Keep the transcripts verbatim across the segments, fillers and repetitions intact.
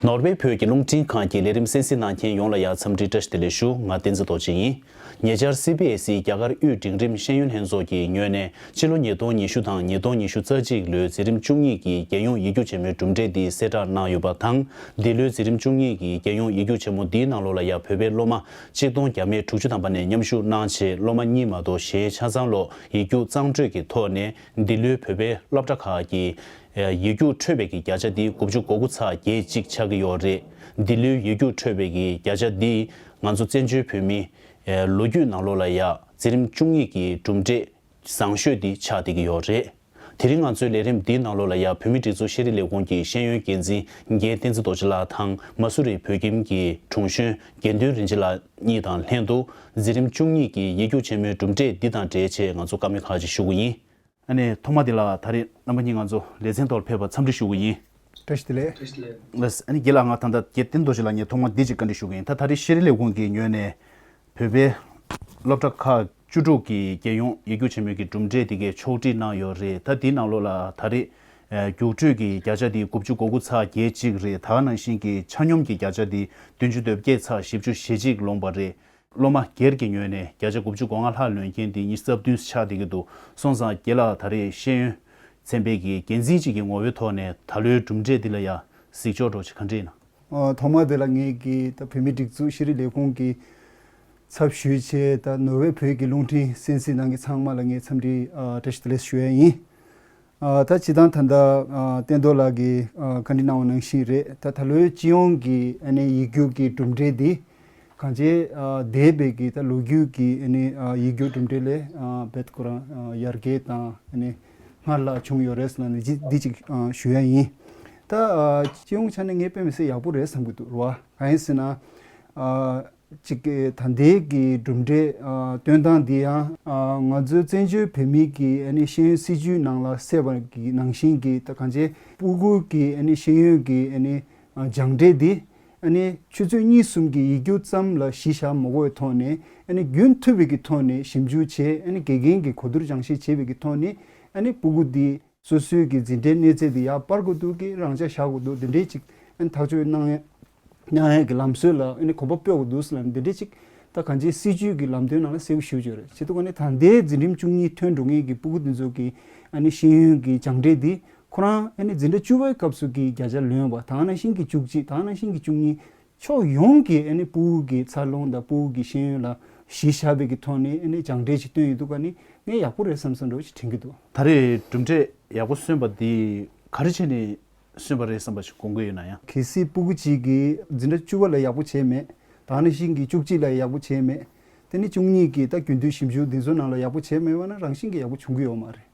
ནོར་ཝེ་བོད་ཀྱི་རླུང་འཕྲིན་ཁང་གི་ལས་རིམ་གསན་གཟིགས་གནང་མཁན་ཡོངས་ལ་ཡང་འཚམས་འདྲི་བཀྲ་ཤིས་བདེ་ལེགས་ཞུ། ང་བསྟན་འཛིན་རྡོ་རྗེ་ཡིན། ཉེ་ཆར་སི་བི་ཨེ་སི་རྒྱ་གར་དབུས་འབྲིང་རིམ་ཤེས་ཡོན་ལྷན་ཚོགས་ཀྱི་ངོས་ནས་ཕྱི་ལོ་ཉིས་སྟོང་ཉི་ཤུ་དང་ཉིས་སྟོང་ཉི་ཤུ་རྩ་གཅིག་ལོའི་འཛིན་རིམ་བཅུ་གཉིས་ཀྱི་རྒྱལ་ཡོངས་ཡིག་རྒྱུགས་ཆེན་མོའི་གྲུབ་འབྲས་འདི་གསལ་བསྒྲགས་གནང་ཡོད་པ་དང་། འདི་ལོའི་འཛིན་རིམ་བཅུ་གཉིས་ཀྱི་རྒྱལ་ཡོངས་ཡིག་རྒྱུགས་ཆེན་མོ་འདིའི་ནང་ལོགས་ལ་ཡང་བོད་པའི་སློབ་མ་ཆིག་སྟོང་བརྒྱ་མེད་དྲུག་ཅུ་ཐམ་པ་ནས་མཉམ་ཞུགས་གནང་བྱས། སློབ་མ་གཉིས་མ་གཏོགས་གཞན་ཆ་ཚང་ལོ་ཡིག་རྒྱུགས་གཙང་སྤྲོད་ཀྱི་ཐོག་ནས་འདི་ལོའི་བོད་པའི་སློབ་གྲྭ་ཁག་གི་ཡིག་རྒྱུགས་འཕྲོད་པའི་གི་བརྒྱ་ཆ་འདི་དགུ་བཅུ་གོ་དགུ་ཚེག་བརྒྱད་ཅིག་ཆགས་ཀྱི་ཡོད་རེད། འདི་ལོའི་ཡིག་རྒྱུགས་འཕྲོད་པའི་གི་བརྒྱ་ཆ་འདི་ང་ཚོ་བཙན་བྱོལ་བོད་མི་ལོ་རྒྱུས་ནང་ལོགས་ལ་ཡ་འཛིན་རིམ་བཅུ་གཉིས་ཀྱི་གྲུབ་འབྲས་བཟང་ཤོས་འདི་ཆགས་བསྡད་ཀྱི་ཡོད་རེད། དེ་རིང་ང་ཚོའི་ལས་རིམ་འདིའི་ནང་ལོགས་ལ་ཡ་བོད་མིའི་སྒྲིག་འཛུགས་ཤེས་རིག་ལས་ཁུངས་ཀྱི་ཤེས་ཡོན་འགན་འཛིན་རྒན་བསྟན་འཛིན་རྡོ་རྗེ་ལགས་དང་མ་སུ་རི་བོད་ཁྱིམ་གྱི་དྲུང་གཞོན་དགེ་འདུན་རིན་ཆེན་ལགས་གཉིས་དང་ལྷན་དུ་འཛིན་རིམ་བཅུ་གཉིས་ཀྱི་ཡིག་རྒྱུགས་ཆེན་མོའི་གྲུབ་འབྲས་འདི་དང་འབྲེལ་བྱས་ང་ཚོ་བཀའ་མོལ་ཁག་ཅིག་ཞུ་གི་ཡིན། ཨ་ནི་ཐོག་མ་དེ་ལ་ད་རེས་རྣམ་པ་གཉིས་ང་ཚོ་ལེ་ཚན་ཐོག་ཕེབས་པར་འཚམས་འདྲི་ཞུ་གི་ཡིན། བཀྲ་ཤིས་བདེ་ལེགས། བཀྲ་ཤིས་བདེ་ལེགས། ལགས་ཨ་ནི་རྒན་ལགས། ང་ད་ལྟ་དགེ་བསྟན་རྡོ་རྗེ་ལགས་ངས་ཐོག་མ་འདི་གཅིག་བཀའ་འདྲི་ཞུ་གི་ཡིན། ད་ད་རེས་ཤེས་རིག་ལས་ཁུངས་ཀྱི་ངོས་ནས་བོད་པའི་སློབ་གྲྭ་ཁག་བཅུ་དྲུག་གི་རྒྱལ་ཡོངས་ཡིག་རྒྱུགས་ཆེན་མོའི་གི་གྲུབ་འབྲས་དེ་གའི་ཕྱོགས་སྒྲིག་གནང་ཡོད་རེད། ད་དེའི་ནང་ལོགས་ལ་ད་རེས་རྒྱུགས་སྤྲོད་ཀྱི་བརྒྱ་ཆ་དེ་དགུ་བཅུ་གོ་དགུ་ཚེག་བརྒྱད་ཅིག་རེད། ད་ག་ནང་བཞིན་གྱི་ཆ་སྙོམས་ཀྱི་བརྒྱ་ཆ་དེ་བདུན་ཅུ་དོན་བརྒྱད་ཚེག་བཞི་བཅུ་ཞེ་གཅིག་ལོངས་པ་རེད། སློབ་མ་སྒེར་གྱི་ངོས་ནས་བརྒྱ་ཆ་དགུ་བཅུ་གོ་ལྔ་ལྷག་ལོན་མཁན་དེ་ཉི་ཤུ་རྩ་བདུན་ཆགས་བསྡད་ཀྱི་འདུག་སོང་ཙང་རྒན་ལགས་ད་རེས་ཤེས་ཡོན་ཚན་པའི་གི་འགན་འཛིན་གཅིག་གི་ངོ་བོའི་ཐོག་ནས་ད་ལོའི་གྲུབ་འབྲས་འདི་ལ་ཡ་གཟིགས་ཕྱོགས་འདྲ་བོ་ཅིག་ག་འདྲ་ཡིན་ན། ཨ། ཐོག་མ་དེ་ལ་ངས་ཀྱི་ད་བོད་མིའི་སྒྲིག་འཛུགས་ཤེས་རིག་ལས་ཁུངས་ཀྱི་ཚབ་ཞུས་བྱས་ད་ནོར་ཝེ་བོད་ཀྱི་རླུང་འཕྲིན་གསན་གཟིགས་གནང་མཁན་ཚང་མ་ལ་ངས་འཚམས་འདྲི་ཨ་བཀྲ་ཤིས་བདེ་ལེགས་ཞུ་ཡ་ཡིན། ཨ། ད་སྤྱིར་བཏང་ད་ལྟ་ཨ་བསྟན་རྡོར་ལགས་ཀྱིས་ཨ་བཀའ་འདྲི་གནང་བ་ནང་བཞིན་རེད། ད་ད་ལོའི་སྤྱི་ཡོངས་ཀྱི་ཨ་ནི་ཡིག་རྒྱུགས་ཀྱི་གྲུབ་འབྲས་འདི་གང་ཅི་ཨ་འདས་པའི་གི་ད་ལོ་རྒྱུས་ཀྱི་ཨ་ནི་ཨ་ཡིག་རྒྱུགས་གྲུབ་འབྲས་ལས་ཨ་རྦད་ཁོ་རང་ཨ་ཡར་རྒྱས་དང་ཨ་ནི་སྔར་ལྷག་བྱུང་ཡོད་རེད་ཟེར་ལབ་ནས་འདི་འདི་ཅིག་ཨ་ཞུ་ཡ་ཡིན། ད་ཨ་སྤྱི་ཡོངས་ཆ་ནས་ངས་དཔེ་མི་སྲིད་ཡག་པོ་རེད་བསམ་གྱི་འདུག་རེད་བ། གང་ཡིན་ཟེར་ན་ཨ། གཅིག་གི་ད་ལྟའི་གི་གྲུབ་འབྲས་ཨ་སྟོན་སྟངས་འདི་ཡང་ཨ་ང་ཚོའི་བཙན་བྱོལ་བོད་མིའི་གི་ཨ་ནི་ཤེས་ཡོན་སྲིད་བྱུས་ནང་ལ་གསལ་བ་གི་ནང་བཞིན་གྱི་ད་གང་ཅི་སྤུ་གུ་གི་ཨ་ནི་ཤེས་ཡོན་གྱི་ཨ་ནི་ཨ་སྦྱངས་འབྲས་འདི་ཨ་ནི་ཆུ་ཚོད་གཉིས་གསུམ་གྱི་ཡིག་རྒྱུགས་ཙམ་ལ་གཞི་བཞག་མ་དགོས་པའི་ཐོག་ནས་ཨ་ནི་རྒྱུན་མཐུད་པའི་གི་ཐོག་ནས་ཞིབ་འཇུག་བྱས། ཨ་ནི་དགེ་རྒན་གྱི་གོ་བསྡུར་སྦྱང་བཤད་བྱས་པའི་གི་ཐོག་ནས་ཨ་ནི་སྤུ་གུ་འདི་སོ་སོའི་གི་འཛིན་གྲྭའི་གནས་ཚད་དེ་ཡར་སྤར་དགོས་འདུག་གི་རང་འཇགས་བཞག་དགོས་འདུག་དེ་འདྲའི་ཅིག་ཨ་ནི་ཐག་གཅོད་གནང་ཡ་གནང་ཡ་གི་ལམ་སྲོལ་ལ་ཨ་ནི་གོམ་པ་སྤོ་དགོས་འདུག་ཟེར་ལབ་ནས་དེ་འདྲའི་ཅིག་ད་གང་ཅིའི་སྲིད་བྱུས་ཀྱི་ལམ་སྟོན་ནང་ལ་གསལ་པོ་ཞེ་པོ་ཅིག་ཡོད་རེད། བྱས་ཙང་ཨ་ནི་ད་ལྟའི་འཛིན་རིམ་བཅུ་གཉིས་ཐོན་འགྲོ་མཁན་གྱི་སྤུ་གུ་དེ་ཚོ་གི་ཨ་ནི་ཤེས་ཡོན་གྱི་སྦྱངས་འབྲས་འདི་ཁོ་རང་ཨ་ནི་འཛིན་གྲྭ་བཅུ་པའི་སྐབས་སུ་གི་བརྒྱ་ཆ་ལོན་པ་ད་ག་ནང་བཞིན་གྱི་བཅུ་གཅིག་ད་ག་ནང་བཞིན་གྱི་བཅུ་གཉིས། ཕྱོགས་ཡོངས་ཀྱི་ཨ་ནི་སྤུ་གུ་གི་འཚར་ལོངས་དང་སྤུ་གུ་གི་ཤེས་ཡོན་ལ་གཞི་བཞག་པའི་གི་ཐོག་ནས་ཨ་ནི་སྦྱངས་འབྲས་ཅིག་བཏོན་ཡོད་འདུག་ག་ནི་ངས་ཡག་པོ་རེད་བསམ་བསམ་འདྲ་བོ་ཞིག་དྲན་གྱི་འདུག་ད་རེས་གྲུབ་འབྲས་ཡག་པོ་སོན་པ་འདི་ག་རེ་བྱས་ནས་སོན་པ་རེད་བསམ་པ་ཞིག་དགོངས་ཀྱི་ཡོད་ན་ཡང་། གལ་སྲིད་སྤུ་གུ་གཅིག་གིས་འཛིན་གྲྭ་བཅུ་པ་ལ་ཡག་པོ་བྱས་མེད། ད་ག་ནང་བཞིན་གྱི་བཅུ་གཅིག་ལ་ཡག་པོ་བྱས་མེད། དེ་ནི་བཅུ་གཉིས་ཀྱི་ད་རྒྱུན་མཐུད་ཞིབ་འཇུག་འདི་ཚོ་ནང་ལ་ཡག་པོ་བྱས་མེད་པ་ན་རང་བཞིན་གྱིས་ཡག་པོ་བྱུང་གི་ཡོད་མ་རེད།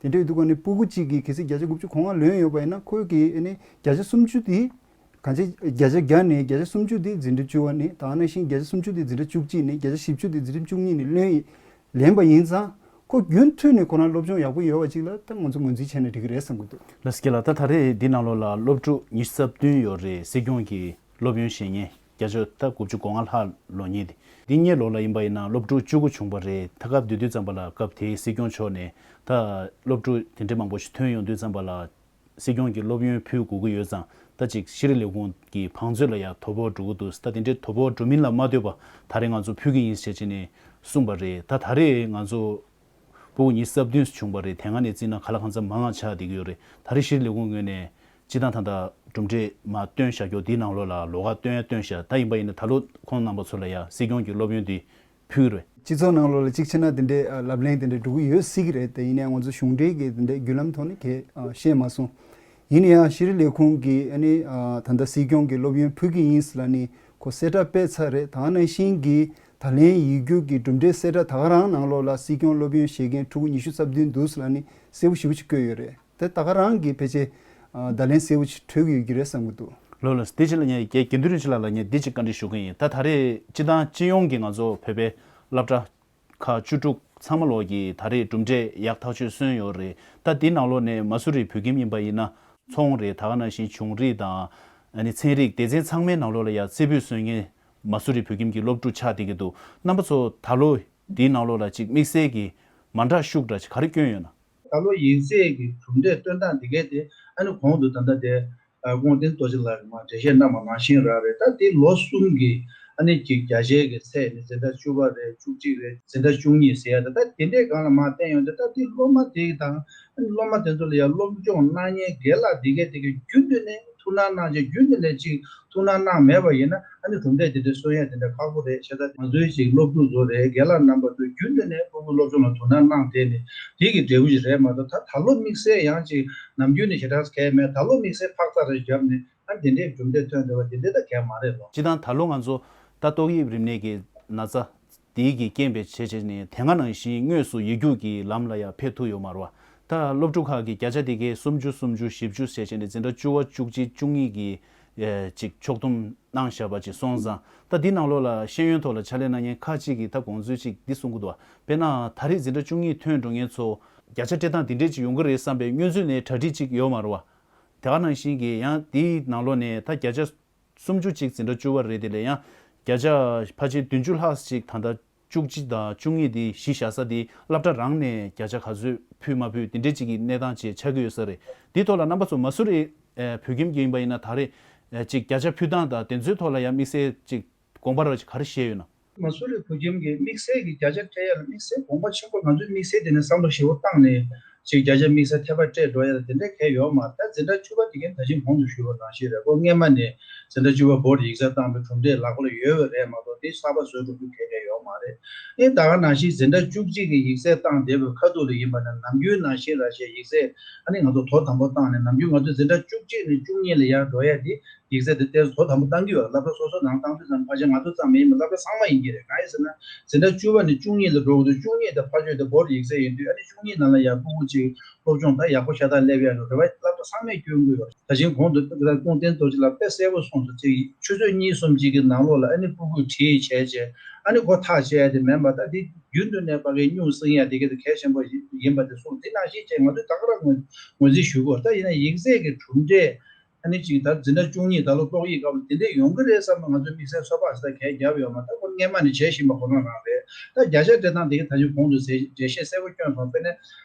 དེ་འདྲ་ཡོད་དུས་ག་ནི་སྤུ་གུ་གཅིག་གིས་གལ་སྲིད་བརྒྱ་ཆ་དགུ་བཅུ་གོ་ལྔ་ལོན་ཡོད་པ་ཡིན་ན་ཁོས་ཀྱིས་ཨ་ནི་བརྒྱ་ཆ་སུམ་ཅུ་དེ། གང་ཅི་བརྒྱ་ཆ་བརྒྱ་ནས་བརྒྱ་ཆ་སུམ་ཅུ་དེ་འཛིན་གྲྭ་བཅུ་པ་ནས་ད་ག་ནང་བཞིན་བརྒྱ་ཆ་སུམ་ཅུ་དེ་འཛིན་གྲྭ་བཅུ་གཅིག་ནས་བརྒྱ་ཆ་བཞི་བཅུ་དེ་འཛིན་གྲྭ་བཅུ་གཉིས་ནས་ལོན་ཡིན། ལེན་པ་ཡིན་ཙང་ཁོ་རྒྱུན་མཐུད་ནས་ཁོ་རང་སློབ་སྦྱོང་ཡག་པོ་ཡོད་པ་ཅིག་ལ་ད་ང་ཚོ་ངོས་འཛིན་བྱས་ན་འགྲིག་གི་རེད་བསམ་གྱི་འདུག་ལགས་སོ། རྒན་ལགས། ད་ད་རེས་འདི་ནང་ལོགས་ལ་སློབ་ཕྲུག་ཉི་ཤུ་རྩ་བདུན་ཡོད་རེད། སྲིད་སྐྱོང་གི་སློབ་ཡོན་བཞེས་མཁན་བརྒྱ་ཆ་ད་དགུ་བཅུ་གོ་ལྔ་ལྷག་ལོན་མཁན་དེ། འདི་སྔོན་ལོགས་ལ་ཡིན་པ་ཡིན་ན་སློབ་ཕྲུག་བཅུ་དགུ་བྱུང་བ་རེད། ད་སྐབས་དེ་དུས་ཙམ་པ་ལ་སྐབས་དེའི་སྲིད་སྐྱོང་མཆོག་ནས་ད་སློབ་ཕྲུག་དེ་འདྲའི་མང་པོ་ཞིག་ཐོན་ཡོང་དུས་ཙམ་པ་ལ། སྲིད་སྐྱོང་གི་སློབ་ཡོན་ཕུལ་དགོས་ཀྱི་ཡོད་ཙང་ད་ཅིག་ཤེས་རིག་ལས་ཁུངས་ཀྱི་བང་མཛོད་ལ་ཡང་དོ་ཕོག་འགྲོ་གི་འདུག་ད་དེ་འདྲའི་དོ་ཕོག་འགྲོ་མིན་ལ་མ་ལྟོས་པ་ད་རེས་ང་ཚོ་ཕུལ་གྱི་ཡིན་ཞེས་བྱས་ནས་གསུངས་པ་རེད། ད་ད་རེས་ང་ཚོ་སྤུ་གུ་ཉི་ཤུ་རྩ་བདུན་བྱུང་བ་རེད། དེ་སྔ་ནས་བརྩིས་ན་ག་ལ་གང་འཚམ་མང་ང་ཆགས་བསྡད་ཀྱི་ཡོད་རེད། ད་རེས་ཤེས་རིག་ལས་ཁུངས་ངོས་ནས་སྤྱིར་བཏང་ད་ལྟ་གྲུབ་འབྲས་མར་བཏོན་བཞག་རྒྱུ་འདིའི་ནང་ལོགས་ལ་ལོགས་ཀ་བཏོན་ཡ་བཏོན་བཞག་ད་ཡིན་པ་ཡིན་ན་ད་ལོ་ཁོང་རྣམ་པ་ཚོ་ལ་ཡང་སྲིད་སྐྱོང་གི་སློབ་ཡོན་འདི་ཕུལ་རེད། སྤྱི་ཚོགས་ནང་ལོགས་ལ་གཅིག་བྱས་ན་དེ་འདྲའི་ཨ་ལབ་གླེང་དེ་འདྲ་འགྲོ་གི་ཡོད་སྲིད་ཀྱི་རེད། དེ་ཡིན་ནའང་ང་ཚོ་གཞུང་འབྲེལ་གྱི་དེ་འདྲའི་བརྒྱུད་ལམ་ཐོག་ནས་གས་ཨ་བཤད་མ་སོང་། ཡིན་ན་ཡང་ཤེས་རིག་ལས་ཁུངས་ཀྱིས་ཨ་ནི་ཨ་ད་ལྟ་སྲིད་སྐྱོང་གི་སློབ་ཡོན་ཕུལ་གྱི་ཡིན་ཟེར་ལབ་ནས་ཁོ་གསལ་བསྒྲགས་སྤེལ་ཚར་རེད། ད་ག་ནང་བཞིན་གྱི་ད་ལན་ཡིག་རྒྱུགས་ཀྱི་གྲུབ་འབྲས་གསལ་བསྒྲགས་ད་ག་རང་ནང་ལོགས་ལ་སྲིད་སྐྱོང་སློབ་ཡོན་བཞེས་མཁན་ཕྲུ་གུ་ཉི་ཤུ་རྩ་བདུན་འདུག་ཟེར་ལབ་ནས་གསལ་པོ་ཞེ་པོ་ཅིག་བཀོད་ཡོད་རེད། དེ་ད་ག་རང་གི་ཕལ་ཆེར་ཨ་བརྡ་ལན་གསལ་པོ་ཅིག་འཕྲོད་ཀྱི་ཡོད་ཀྱི་རེད་བསམ་གྱི་འདུག་ལགས་ལགས། དེ་ཕྱིར་ལ་ངས་རྒན་དགེ་འདུན་རིན་ཆེན་ལགས་ལ་ངས་འདི་གཅིག་བཀའ་འདྲི་ཞུ་གི་ཡིན། ད་ད་རེས་སྤྱི་བཏང་སྤྱི་ཡོངས་ཀྱི་ང་ཚོ་བོད་པའི་སློབ་གྲྭ་ཁག་བཅུ་དྲུག་ཚང་མ་ལོག་གིས་ད་རེས་གྲུབ་འབྲས་ཡག་ཐག་ཆོད་སོན་ཡོད་རེད། ད་འདི་ནང་ལོགས་ནས་མ་སུ་རི་བོད་ཁྱིམ་ཡིན་པ་ཡིན་ན་ཚོང་རེད། ད་ག་ནང་བཞིན་ཆུང་རིགས་དང་ཨ་ནི་ཚན་རིག་སྡེ་ཚན་ཚང་མའི་ནང་ལོགས་ལ་ཡ་རྩེ་ཕུད་སོན་མཁན་མ་སུ་རི་བོད་ཁྱིམ་གྱི་སློབ་ཕྲུག་ཆགས་བསྡད་ཀྱི་འདུག་རྣམ་པ་ཚོ་ད་ལོ་འདིའི་ནང་ལོགས་ལ་ཅིག་དམིགས་བསལ་གྱི་མ་འདྲ་ཤུགས་འདྲ་ཅིག་ག་རེ་བསྐྱོན་ཡོད་ན། ད་ལོ་ཡིག་ཚད་ཀྱི་གྲུབ་འབྲས་སྟོན་སྟངས་འདི་གས་དེ་ཨ་ནི་གོང་དུ་ད་ལྟ་དེ་ ཨ་ཀུན་བསྟན་རྡོ་རྗེ་ལགས་ཀྱིས་མར་འགྲེལ་བཤད་གནང་བ་ནང་བཞིན་རང་རེད། ད་དེ་ལོ་གསུམ་གྱི་ཨ་ནི་ཅིག་བརྒྱ་ཆའི་གི་ཚད་ནི་འཛིན་གྲྭ་བཅུ་པ་རེད། བཅུ་གཅིག་རེད། འཛིན་གྲྭ་བཅུ་གཉིས་ཟེར་ཡ་ད་ད་དེ་འདྲའི་སྒང་ལ་མར་བསྟན་ཡོང་དུས་ད་དེ་སློབ་མ་དེ་དང་ཨ་ནི་སློབ་མ་དེ་ཚོ་ལ་ཡང་སློབ་སྦྱོང་གནང་མཁན་རྒན་ལགས་དེ་གས་དེ་གས་རྒྱུན་དུ་ནས་ཐུགས་སྣང་གནང་བྱས་རྒྱུན་དུ་ནས་ཅིག་ཐུགས་སྣང་གནང་མེད་པ་ཡིན་ན་ཨ་ནི་གྲུབ་འབྲས་དེ་འདྲ་སོན་ཡ་དེ་འདྲ་ཁག་པོ་རེད། བྱས་ཙང་ང་ཚོའི་ཅིག་སློབ་ཕྲུག་ཚོ་རེད། རྒན་ལགས་རྣམ་པ་ཚོས་རྒྱུན་དུ་ནས་ཕྲུ་གུ་སློབ་སྦྱོང་ལ་དོ་སྣང་གནང་བསྡད་ནས་དེ་གི་འབྲས་བུ་ཞིག་རེད་མ་གཏོགས། ད་ད་ལོ་དམིགས་བསལ་ཡང་ཅིག་ནམ་རྒྱུན་ནས་ཞེ་དྲག་གལ་མེད། ད་ལོ་དམིགས་བསལ་འཕག་འཚག་རེ་བརྒྱབ་ནས་ཨ་དེ་འདྲའི་གྲུབ་འབྲས་ཐོན་བསྡད་པ་དེ་འདྲ་ད་གལ་མ་རེད་ལོ། སྤྱིར་བཏང་ད་ལོ་ང་ཚོ་ད་ཏོག་དབྱིབས་རིམས་ནད་ཀྱི་ན་ཚ་དེའི་གི་རྐྱེན་པས་བྱས་བྱས་ནས་དེ་སྔ་ནང་བཞིན་དངོས་སུ་ཡིག་རྒྱུགས་ཀྱི་ལམ་ལ་ཡང་ཕེབས་ཐུབ་ཡོད་མ་རེད་བ། ད་སློབ་ཕྲུག་ཁག་གི་བརྒྱ་ཆ་དེ་གའི་སུམ་ཅུ་སུམ་ཅུ་བཞི་བཅུ་བྱས་བྱས་ནས་འཛིན་གྲྭ་བཅུ་པ་བཅུ་གཅིག་བཅུ་གཉིས་ཀྱི་ཨེ་ཅིག་ཕྱོགས་བསྡོམས་གནང་བཞག་པ་ཅིག་སོང་ཙང་། ད་འདི་ནང་ལོགས་ལ་ཤེས་ཡོན་ཐོག་ལ་ཕྱག་ལས་གནང་མཁན་ཁག་ཅིག་གིས་ད་དགོངས་ཚུལ་ཅིག་འདི་གསུང་གི་འདུག་བ། དཔེར་ན་ད་རེས་འཛིན་གྲྭ་བཅུ་གཉིས་ཐོན་འགྲོ་མཁན་ཚོ་བརྒྱ་ཆ་སྤྲད་སྟངས་འདི་འདྲས་ཅིག་ཡོང་གི་རེད་བསམ་པའི་སྔོན་ཚུད་ནས་གྲ་སྒྲིག་ཅིག་ཡོད་མ་རེད་བ། དེ་ག་ནང་བཞིན་གྱི་ཡང་དེའི་ནང་ལོགས་ནས་ད་བརྒྱ་ཆ་སུམ་ཅུ་ཅིག་འཛིན་གྲྭ་བཅུ་པ་རེད། དེ་ལས་ཡང་བརྒྱ་ཆ་ཕལ་ཆེར་བདུན་ཅུ་ལྷག་ཅིག་ད་ལྟ་བཅུ་གཅིག་དང་བཅུ་གཉིས་དེ་གཞི་བཞག་ས་དེ་སློབ་གྲྭ་རང་ནས་བརྒྱ་ཆ་ག་ཚོད་ཕུལ་མ་ཕུལ་དེ་འདྲས་ཅིག་གི་གནས་སྟངས་ཅིག་ཆགས་ཀྱི་ཡོད་ས་རེད། དེའི་ཐོག་ལ་རྣམ་པ་ཚོ་མ་སུ་རི་ཨེ་བོད་ཁྱིམ་གྱི་ཡིན་པ་ཡིན་ན་ད་རེས་ཨེ་ཅིག་བརྒྱ་ཆ་ཕུལ་སྟངས་དང་དེ་ཚོའི་ཐོག་ལ་ཡང་དམིགས་བསལ་ཅིག་དགོངས་པ་ར་ཅིག་ག་རེ་བཤད་ཡོད་ན། མ་སུ་རི་བོད་ཁྱིམ་གྱི་དམིགས་བསལ་གྱི་བརྒྱ་ཆ་སྤྲད་ཡ་ལ་དམིགས་བསལ་དགོངས་པ་ཆེན་པོ་ང་ཚོའི་དམིགས་བསལ་དེ་ནས་བསམ་བློ་ཞེ་པོ་བཏང་ནས་ཅིག་བརྒྱ་ཆ་དམིགས་བསལ་ཐེབས་པ་སྤྲད་འགྲོ་ཡ་ལ་དེ་འདྲ་གལ་ཡོད་མ་རེད། ད་འཛིན་གྲྭ་བཅུ་པ་དེ་གའི་ད་ཅིང་གོང་དུ་ཞུས་པ་ནང་བཞིན་རེད། ཁོ་སྔས་མ་ནས་འཛིན་གྲྭ་བཅུ་པ་བོར་ཡིག་ཚད་བཏང་བའི་གྲུབ་འབྲས་ལག་པ་ལ་ཡོད་པ་རེད་མ་གཏོགས་དེ་གསར་པ་བཟོ་འགྲོ་རྒྱུ་གལ་གལ་ཡོད་མ་རེད། ཨེ་ད་ག་ནང་བཞིན་འཛིན་གྲྭ་བཅུ་གཅིག་གི་ཡིག་ཚད་བཏང་བསྡད་པའི་ཁ་ཐུག་ལ་ཡིན་པ་ན་ནམ་རྒྱུན་ནང་བཞིན་ར་ཞེས་ཡིག་ཚད་ཨ་ནི་ང་ཚོ་དོ་དམ་པོ་བཏང་ནས་ནམ་རྒྱུན་ང་ཚོ་འཛིན་གྲྭ་བཅུ་གཅིག་ནས་བཅུ་གཉིས་ལ་ཡར་འགྲོ་ཡ་དེ་ཡིག་ཚད་དེ་ཏོག་ཙམ་དོ་དམ་པོ་བཏང་གི་ཡོད། སློབ་གྲྭ་སོ་སོ་ནང་བཏང་དུས་ཙམ་ཕལ་ཆེར་ང་ཚོ་ཙམ་མིན་པར་སློབ་གྲྭ་ཚང་མ་ཡིན་གྱི་རེད། གང་ཡིན་ཟེར་ན་འཛིན་གྲྭ་བཅུ་པ་ནས་བཅུ་གཉིས་ལ་འགྲོ་དགོས་དུས་བཅུ་གཉིས་དེ་ཕར་ཕྱོགས་དེ་བོར་ཡིག་ཚད་ཡིན་དུས་ཨ་ནི་བཅུ་གཉིས་ནང་ལ་ཡར་ཕྲུ་གུ་གཅིག་སློབ་སྦྱོང་ད་ཡག་པོ་ཤ་སྟག་སླེབས་ཡ་རེད་བ། སློབ་གྲྭ་ཚང་མས་སྐྱོན་གྱི་ཡོད། ད་ཅིང་གོང་དུ་ད་ལྟ་ཀུན་བསྟན་རྡོ་རྗེ་ལགས་དཔེ་གསལ་པོ་གསུངས་འདུག་ཅིག་ཆུ་ཚོད་གཉིས་གསུམ་ཅིག་གི་ནང་ལོགས་ལ་ཨ་ནི་ཕྲུ་གུས་བྲིས་བྱས་བྱས་ཨ་ནི་སྒོ་ཐག་བཅད་ཡ་དེ་མིན་པར་ད་འདི་རྒྱུན་དུ་གནས་པ་གའི་སྨྱུག་སྲིང་ཡ་དེ་ག་དེ་གལ་ཆེན་པོ་ཡིན་པ་དེ་གསུངས། དེ་ནང་བཞིན་བྱས་ང་ཚོས་ད་ག་རང་ངོས་ངོས་འཛིན་ཞུ་དགོས། ད་ཡིན་ན་ཡིག་ཚད་ཀྱི་གྲུབ་འབྲས་ཨ་ནི་ཅིག་ད་འཛིན་གྲྭ་བཅུ་གཉིས་ད་ལོ་ཏོག་དབྱིབས་སྐབས་ལ་དེ་འདྲས་ཡོང་གི་རེད་བསམ་པ་ང་ཚོའི་དམིགས་བསལ་ཚོད་དཔག་ཞིག་ད་གས་བརྒྱབ་ཡོད་མ་རེད། ད་ཁོ་སྔས་མ་ནས་བྱས་བཞིན་པ་ཁོ་རང་རང་རེད། ད་བརྒྱ་ཆ་སྤྲད་སྟངས་དེ་ག་ད་ཅིང་གོང་དུ་འགྲེལ་བཤད་གསལ་པོ་བསྐྱོན་སོང་། དཔེར་ན་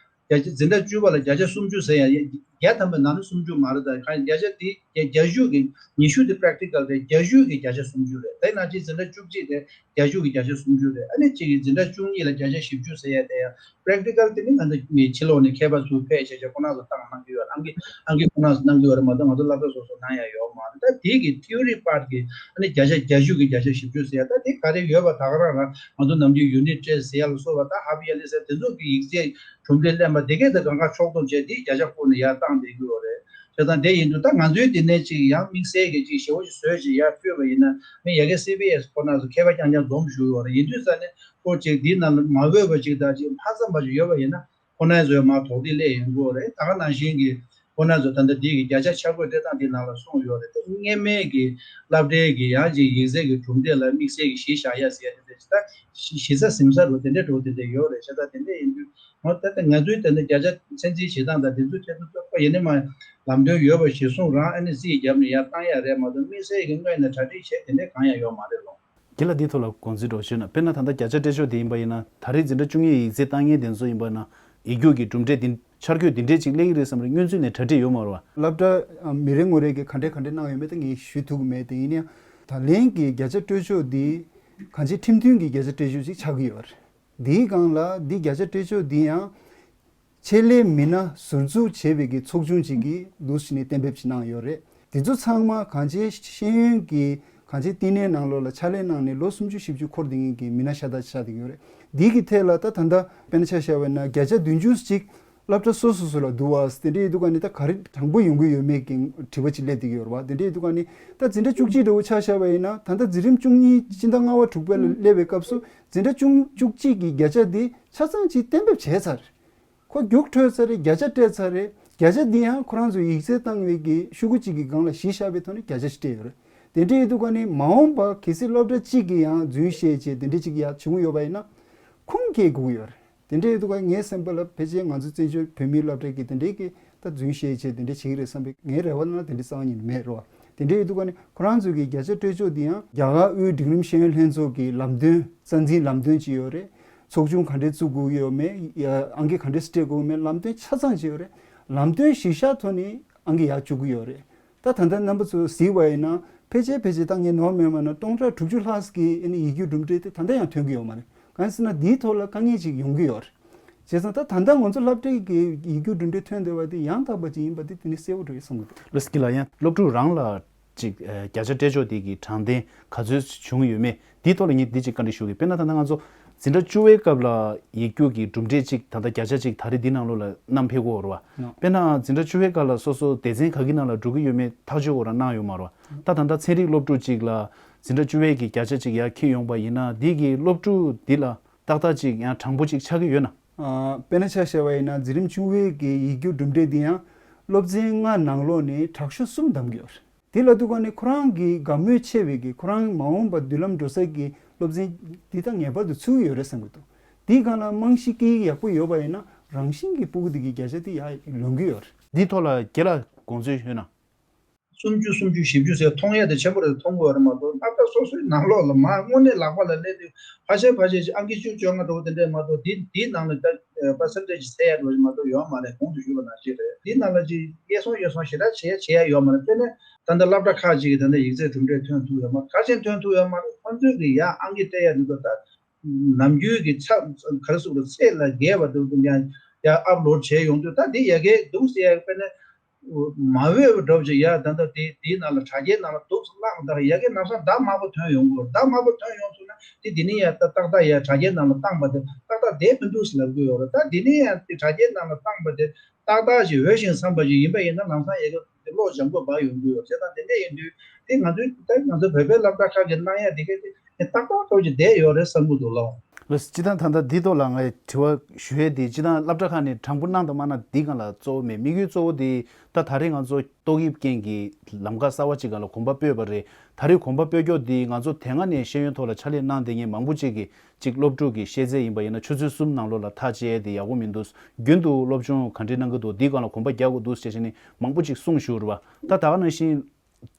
བརྒྱ་ཆ་འཛིན་གྲྭ་བཅུ་པ་ལ་བརྒྱ་ཆ་སུམ་ཅུ་ཟེར་ཡ་བརྒྱ་ཐམ་པའི་ནང་ནས་སུམ་ཅུ་མ་རེད། ད་གང་བརྒྱ་ཆ་དེ་བརྒྱ་བརྒྱ་ཞུ་གི་ཉི་ཤུ་དེ་པེ་རེག་ཊི་ཀལ་རེད། བརྒྱ་ཞུ་གི་བརྒྱ་ཆ་སུམ་ཅུ་རེད། དེ་ནང་བཞིན་འཛིན་གྲྭ་བཅུ་གཅིག་དེ་བརྒྱ་ཞུ་གི་བརྒྱ་ཆ་སུམ་ཅུ་རེད། ཨ་ནི་གཅིག་གིས་འཛིན་གྲྭ་བཅུ་གཉིས་ལ་བརྒྱ་ཆ་བཞི་བཅུ་ཟེར་ཡ་དེ་ཡང་པེ་རེག་ཊི་ཀལ་དེ་ནི་ང་ཚོ་མི་ཕྱི་ལོགས་ནས་མཁས་པ་ཚོ་ཕེབས་བྱས་བྱས་ཁོ་རང་ཚོ་བཏང་གནང་གི་ཡོད། ཨང་ཀི་ཨང་ཀི་ཁོ་རང་ཚོ་གནང་གི་ཡོད་རེད་མ་གཏོགས་ང་ཚོ་སློབ་གྲྭ་སོ་སོ་གནང་ཡ་ཡོད་མ་རེད། ད་དེ་གི་ཐི་ཡོ་རི་པཱར་གི་ཨ་ནི་བརྒྱ་ཆ་བརྒྱ་ཞུ་གི་བརྒྱ་ཆ་བཞི་བཅུ་ཟེར་ཡ་ད་དེ་ག་རེ་ཡོད་པ་ད་ག་རང་རང་ང་ཚོ་ནམ་རྒྱུན་ཡུ་ནིཊ་ཊེ་སི་ཊི་ཟེར་ཡ་ལ་སོགས་པ་ད་ཧ་པི་ཡ་ལི་ཟེར་དེ་ཚོ་གི་ཡིག་ཚད་གྲུབ་འབྲས་ལེན་པ་དེ་གས་ད་གང་ག་ཕྱོགས་བསྡོམས་བྱས་དེ་བརྒྱ་ཆ་བསྐུར་ནས་ཡར་བཏང་བསྡད་ཀྱི་ཡོད་རེད། བྱས་ཙང་དེ་ཡིན་དུས་ད་ང་ཚོའི་འདི་ནས་ཅིག་ཡང་དམིགས་བསལ་གྱི་ཅིག་ཞེ་པོ་ཅིག་བཟོས་ཅིག་ཡར་ཕུལ་བ་ཡིན་ན་མི་ཡ་གི་སི་བི་ཨེ་སི་ཁོ་ན་ཚོ་མཁས་པ་རྐྱང་རྐྱང་འཛོམས་བཞུགས་ཡོད་རེད། ཡིན་དུས་ཙང་ནས་ཁོ་ཅིག་འདི་ནང་ལ་མ་འོས་པ་ཅིག་དང་ཅིག་མ་འཚམས་པ་ཅིག་ཡོད་པ་ཡིན་ན་ཁོ་ན་ཚོས་མར་དོགས་འདྲི་སླེབས་ཡོང་གི་ཡོད་རེད། ད་ག་ནང་བཞིན་གྱི་ཁོ་ན་ཚོ་ད་ལྟ་འདི་གི་བརྒྱ་ཆ་ཆ་བགོས་སྤྲད་སྟངས་འདི་ནང་ལ་གསུངས་ཡོད་རེད། དེ་སྔས་མའི་གི་སློབ་གྲྭའི་གི་ཡང་ཅིག་ཡིག་ཚད་ཀྱི་གྲུབ་འབྲས་ལ་དམིགས་བསལ་གྱི་གཞི་བཞག་ཡ་ཟེར་ཡ་དེ་འདྲ་ཅིག་ད་གཞི་རྩ་ཟིན་ས་རུ་དེ་འདྲ་འགྲོ་དེ་འདྲ་ཡོད་རེད། བྱས་ཙང་དེ་འདྲ་ཡིན་དུས། འོ་ད་ལྟ་ང་ཚོའི་དེ་འདྲ་བརྒྱ་ཆ་ཚད་འཛིན་བྱེད་སྟངས་དང་དེ་ཚོའི་ཐད་དུ་ཚོད་དཔག་ཡིན་ནི་མ་ལམ་སྟོན་ཡོད་པ་གཞིར་བཟུང་རང་ཨ་ནི་རྩིས་བརྒྱབ་ནས་ཡར་བཏང་ཡ་རེད་མ་གཏོགས་དམིགས་བསལ་གྱི་སྔོན་ནས་གྲ་སྒྲིག་བྱས་དེ་འདྲ་གང་ཡང་ཡོད་མ་རེད་ལོ། རྒན་ལགས་འདིའི་ཐོག་ལ་དགོངས་ཚུལ་འདྲ་བོ་ཞུས་ན། དཔེར་ན་ད་ལྟ་བརྒྱ་ཆ་སྤྲད་ཕྱོགས་དེ་ཡིན་པ་ཡིན་ན་ད་རེས་འཛིན་གྲྭ་བཅུ་གཉིས་ཡིག་ཚད་བཏང་མཁན་དེ་ཚོ་ཡིན་པ་ན་ཡིག་རྒྱུགས་ཀྱི་གྲུབ་འབྲས་འདི་འཆར་འགོད་འདི་འདྲས་ཅིག་སླེབས་ཀྱི་རེད་བསམ་རེད་སྔོན་ཚུད་ནས་གྲ་སྒྲིག་ཡོད་མ་རེད་བ། སློབ་གྲྭ་མི་རེ་ངོ་རེ་གིས་ག་འདྲས་ག་འདྲས་གནང་ཡོད་མེད་དེ་ངས་ཞུ་ཐུབ་ཀྱི་མེད། དེ་ཡིན་ན་ཡང་ད་ལན་གྱི་བརྒྱ་ཆ་སྤྲོད་ཕྱོགས་འདི་གང་ཅི་ཁྲིམས་མཐུན་གྱི་བརྒྱ་ཆ་སྤྲོད་ཕྱོགས་ཅིག་ཆགས་ཀྱི་ཡོད་རེད། འདིའི་སྒང་ལ་འདི་བརྒྱ་ཆ་སྤྲོད་ཕྱོགས་འདི་ཡང་ཆེད་ལས་མི་སྣ་ཟུར་འཛུགས་བྱས་པའི་གི་ཚོགས་ཆུང་ཅིག་གིས་འདུག་སེ་ནས་གཏན་འབེབས་ཅིག་གནང་ཡོད་རེད། འདི་ཚོ་ཚང་མ་གང་ཅི་ཤེས་ཡོན་གྱི་གང་ཅི་བསྟི་གནས་ནང་ལོགས་ལ་ཕྱག་ལས་གནང་ནས་ལོ་སུམ་ཅུ་བཞི་བཅུ་འཁོར་བསྡད་མཁན་གྱི་མི་སྣ་ཤ་སྟག་ཆགས་བསྡད་ཀྱི་ཡོད་རེད། འདི་གི་ཐད་ལ་ད་ད་ལྟ་དཔེར་ན་ཆ་བཞག་པ་ཡིན་ན་བརྒྱ་ཆ་བདུན་ཅུ་ཅིག་སློབ་གྲྭ་སོ་སོ་སོ་ལ་འདུག་བ། དེ་འདྲ་ཡིན་དུས་ག་ནི་ད་ག་རེ་དྲང་པོ་ཡོང་གི་ཡོད་མེད་ཀྱི་དྲི་བ་ཅིག་སླེབས་བསྡད་ཀྱི་ཡོད་རེད་བ། དེ་འདྲ་ཡིན་དུས་ག་ནི་ད་འཛིན་གྲྭ་བཅུ་གཅིག་འདྲ་བོ་ཆ་བཞག་པ་ཡིན་ན་ད་ལྟ་འཛིན་རིམ་བཅུ་གཉིས་སྤྱི་ཟླ་ལྔ་པ་དྲུག་པ་ལ་སླེབས་པའི་སྐབས་སུ་འཛིན་གྲྭ་བཅུ་བཅུ་གཅིག་གི་བརྒྱ་ཆ་འདི་ཆ་ཚང་ཅིག་གཏན་འབེབས་བྱས་ཚར། ཁོ་རྒྱུགས་འཕྲོད་ཚར་རེད། བརྒྱ་ཆ་སྤྲད་ཚར་རེད། བརྒྱ་ཆ་འདི་ཡང་ཁོ་རང་ཚོ་ཡིག་ཚད་བཏང་བའི་གི་ཤོག་གུ་གཅིག་གི་སྒང་ལ་གཞི་བཞག་པའི་ཐོག་ནས་བརྒྱ་ཆ་ཞིག་སྤྲད་ཡོད་རེད། དེ་འདྲ་ཡིན་དུས་ག་ནི་མ་འོངས་པ་གལ་སྲིད་སློབ་གྲྭ་གཅིག་གིས་ཡང་རྫུན་བཤད་བྱས་དེ་འདྲ་གཅིག་ཡག་བྱུང་ཡོད་པ་ཡིན་ན་ཁུངས་སྐྱེལ་དགོས་ཀྱི་ཡོད་རེད། དེ་འདྲ་ཡིན་དུས་ག་ངའི་སེམས་པ་ལ་ཕལ་ཆེར་ང་ཚོ་བཙན་བྱོལ་བོད་མིའི་སློབ་གྲྭ་གི་དེ་འདྲའི་གི་ད་རྫུན་བཤད་བྱས་དེ་འདྲ་བྱེད་ཀྱི་རེད་བསམ་པའི་ངའི་རེ་བ་ནང་ལ་དེ་འདྲ་རྩ་བ་ཉིད་ནས་མེད་རེད་བ། དེ་འདྲ་ཡིན་དུས་ག་ནི་ཁོ་རང་ཚོ་གི་བརྒྱ་ཆ་སྤྲོད་ཕྱོགས་འདི་ཡང་རྒྱ་གར་དབུས་འབྲིང་རིམ་ཤེས་ཡོན་ལྷན་ཚོགས་ཀྱི་ལམ་སྟོན་རྩ་འཛིན་ལམ་སྟོན་ཅིག་ཡོད་རེད། ཚོགས་ཆུང་ག་འདྲས་བཙུགས་དགོས་ཡོད་མེད། ཨང་ཀི་ག་འདྲས་སྤྲད་དགོས་མེད་ལམ་སྟོན་ཆ་ཚང་ཅིག་ཡོད་རེད། ལམ་སྟོན་གཞི་བཞག་ཐོག་ནས་ཨང་ཀི་ཡར་བཅུག་གི་ཡོད་རེད། ད་ ད་ད་ལྟ་རྣམ་པ་ཚོ་གཟིགས་པ་ཡིན་ན་ཕལ་ཆེར་ཕལ་ཆེར་ད་ངས་ནོར་མེད་པ་ན་སྟོང་ཕྲག་དྲུག་ཅུ་ལྷག་གི་ཨ་ནི་ཡིག་རྒྱུགས་གྲུབ་འབྲས་དེ་ད་ལྟ་ཡང་ཐོན་གྱི་ཡོད་མ་རེད། གང་ཡིན་ཟེར་ན་འདིའི་ཐོག་ལ་དཀའ་ངལ་ཅིག་ཡོང་གི་ཡོད་རེད། བྱས་ཙང་ད་ད་ལྟ་ང་ཚོ་སློབ་གྲྭའི་གི་ཡིག་རྒྱུགས་གྲུབ་འབྲས་ཐོན་བསྡད་པ་དེ་ཡང་དག་པ་ཅིག་ཡིན་པ་དེ་དེ་ནི་གསལ་པོ་འགྲོ་ཡི་བསམ་གི་འདུག་ལགས་སོ། ལགས་སོ། ཡང་སློབ་ཕྲུག་རང་ལ་ཅིག་ཨ་བརྒྱ་ཆ་སྤྲད་ཕྱོགས་དེ་གི་དྲང་བདེན་ག་ཚོད་བྱུང་ཡོད་མེད་འདིའི་ཐོག་ལ་ངས་འདི་ཅིག་བཀའ་འདྲི་ཞུ་གི། དཔེར་ན་ད་ལྟ་ང་ཚོ་འཛིན་གྲྭ་བཅུ་པའི་སྐབས་ལ་ཡིག་རྒྱུགས་ཀྱི་གྲུབ་འབྲས་ཅིག་ད་ལྟ་བརྒྱ་ཆ་ཅིག་ད་རེས་འདི་ནང་ལོགས་ལ་བསྣམས་ཕེབས་ཀྱི་ཡོད་རེད་བ། ཡང་དཔེར་ན་འཛིན་གྲྭ་བཅུ་པའི་སྐབས་ལ་སོ་སོ་སྡེ་ཚན་ག་གི་ནང་ལ་འགྲོ་གི་ཡོད་མེད་ཐག་གཅོད་ཁོ་རང་གནང་ཡོད་མ་རེད་བ། ད་ད་ལྟ་ཚན་རིག་སློབ་ཕྲུག་ཅིག་ལ་འཛིན་གྲྭ་བཅུ་པའི་གི་བརྒྱ་ཆ་ཅིག་ཡར་འཁྱེར་ཡོང་པ་ཡིན་ན་འདི་གི་སློབ་ཕྲུག་འདི་ལ་ཏག་ཏག་ཅིག་ཡང་དྲང་པོ་ཅིག་ཆགས་ཀྱི་ཡོད་ན། ཨ། དཔེར་ན་ཆ་བཞག་པ་ཡིན་ན་འཛིན་རིམ་བཅུ་པའི་གི་ཡིག་རྒྱུགས་གྲུབ་འབྲས་འདི་ཡང་སློབ་ཚན་ལྔ་ནང་ལོགས་ནས་དྲག་ཤོས་གསུམ་བདམས་ཀྱི་ཡོད་རེད། དེ་ལབ་དུས་ཀ་ནས་ཁོ་རང་གི་དགའ་མོས་ཆེ་བའི་གི་ཁོ་རང་མ་འོངས་པ་མདུན་ལམ་འགྲོ་ས་གི་སློབ་ཚན་འདི་ད་ངེས་པར་དུ་ཚུད་ཀྱི་ཡོད་རེད་བསམ་གྱི་འདུག་དེའི་སྒང་ལ་རྨང་གཞི་སྐྱེལ་ཡག་པོ་ཡོད་པ་ཡིན་ན་རང་བཞིན་གྱི་སྤུ་གུ་འདི་གི་བརྒྱ་ཆ་དེ་ཡར་ལོན་གྱི་ཡོད་རེད། འདིའི་ཐོག་ལ་རྒན་ལགས་དགོངས་ཚུལ་ཡོད་ན། སུམ་ཅུ་སུམ་ཅུ་བཞི་བཅུ་ཟེར་མཐོང་ཡས་དེ་ཆེན་པོ་རེད་མཐོང་གི་ཡོད་རེད་མ་གཏོགས་སློབ་གྲྭ་སོ་སོའི་ནང་ལོགས་ལ་མ་དངོས་གནས་ལག་པ་ལ་སླེབས་དུས་ཕལ་ཆེར་ཕལ་ཆེར་ཅིག་ཨང་ཀི་བཅུ་བཅོ་ལྔ་འདྲ་བོ་དེ་འདྲས་མ་གཏོགས་འདི་འདིའི་ནང་ལ་ད་པར་སེན་ཊེ་ཇི་ཟེར་ཡས་འདྲ་བོ་ཞིག་མ་གཏོགས་ཡོད་མ་རེད། གོང་དུ་ཞུས་པ་ནང་བཞིན་རེད། འདིའི་ནང་ལ་ཅིག་སྐྱེལ་སོང་གཡོལ་སོང་ཞེ་དྲག་བྱེད་ཡས་བྱེད་ཡས་ཡོད་མ་རེད། དཔེར་ན་ད་ལྟ་སློབ་གྲྭ་ཁག་ཅིག་གི་ད་ལྟ་ཡིག་ཚད་གྲུབ་འབྲས་ཐོན་ཐུབ་ཡོད་མ་རེད། ག་རེ་བྱས་ཐོན་ཐུབ་ཡོད་མ་རེད། ཁོང་ཚོས་ཀྱི་ཡར་ཨང་ཀི་སྤྲད་ཡས་འདུག་ད་ད། ནམ་རྒྱུན་གྱི་ཚ་ག་རེ་ཟེར་དགོས་རེད། ཚད་ལས་བརྒལ་བ་འདུག་ཀྱང་ཡར་ཨབ་ལོཌ་བྱས་ཡོང་དུས་ད་འདི་ཡ་གིའི་འདུག་ཟེར་ཡ་དཔེར་ན་མ་འོས་པ་འདྲ་བོ་ཅིག་ཡ་ད་ལྟ་དེ་དེའི་ནང་ལ་དྲ་རྒྱའི་ནང་ལ་འདུག་ཟེར་བླངས་ད་ཡ་གིའི་ནང་སང་ཟླ་དམར་པོ་ཐོན་ཡོང་གི་རེད། ཟླ་དམར་པོ་ཐོན་ཡོང་ཐུབ་ན་དེ་འདི་ནས་ཡ་ད་ཏག་ཏག་ཡ་དྲ་རྒྱའི་ནང་ལ་བཏང་པ་དེ་ཏག་ཏག་བསྡད་མི་འདུག་ཟེར་ལབ་ཀྱི་ཡོད་རེད། ད་འདི་ནས་ཡ་དེ་དྲ་རྒྱའི་ནང་ལ་བཏང་པ་དེ་ཏག་ཏག་ཅིག་འོས་ཤིང་འཚམས་པ་ཅིག་ཡིན་པ་ཡིན་ན་ལམ་སང་ཡ་གི་དེ་བློ་བཟང་པོ་འབར་ཡོང་གི་ཡོད་རེད། ད་དེ་འདྲ་ཡིན་དུས་དེ་ང་ཚོའི་ད་ང་ཚོ་བོད་པའི་སློབ་གྲྭ་ཁག་གི་གནང་ཡ་དེ་ག་དེ་ཏག་ཏག་ཏོག་ཅིག་བསྡད་ཡོད་རེད་བསམ་གྱི་འདུག་ལགས། ལགས་སོ། སྤྱིར་བཏང་ད་ལྟ་འདི་ཐོག་ལ་ངས་དྲི་བ་ཞུ་ཡས་དེ་སྤྱིར་བཏང་སློབ་གྲྭ་ཁག་ནས་དྲང་པོ་གནང་དང་མ་གནང་འདི་སྒང་ལ་གཙོ་བོ་མེད། དམིགས་ཡུལ་གཙོ་བོ་དེ་ད་ད་རེས་ང་ཚོ་ཏོག་དབྱིབས་རྐྱེན་གྱིས་ལམ་ཁ་གསར་བ་ཅིག་སྒང་ལ་གོམ་པ་སྤོས་པ་རེད། ད་རེས་གོམ་པ་སྤོས་ཀྱོག་འདི་ང་ཚོ་དེ་སྔ་ནས་ཤེས་ཡོན་ཐོག་ལ་ཕྱག་ལས་གནང་བསྡད་མཁན་མང་པོ་ཅིག་གིས་གཅིག་སློབ་ཕྲུག་གི་ཤེས་ཚད་ཡིན་པ་ཡིན་ན་ཆུ་ཚོད་གསུམ་ནང་ལོགས་ལ་མཐར་ཕྱིན་ཡས་དེ་ཡག་པོ་མི་འདུག་རྒྱུན་དུ་སློབ་སྦྱོང་ག་འདྲས་གནང་གི་འདུག་འདིའི་སྒང་ལ་གོམ་པ་རྒྱག་དགོས་འདུག་ཟེར་བྱས་ནས་མང་པོ་ཅིག་གསུངས་བཞུགས་རེད་བ། ད་ད་ག་ནང་བཞིན་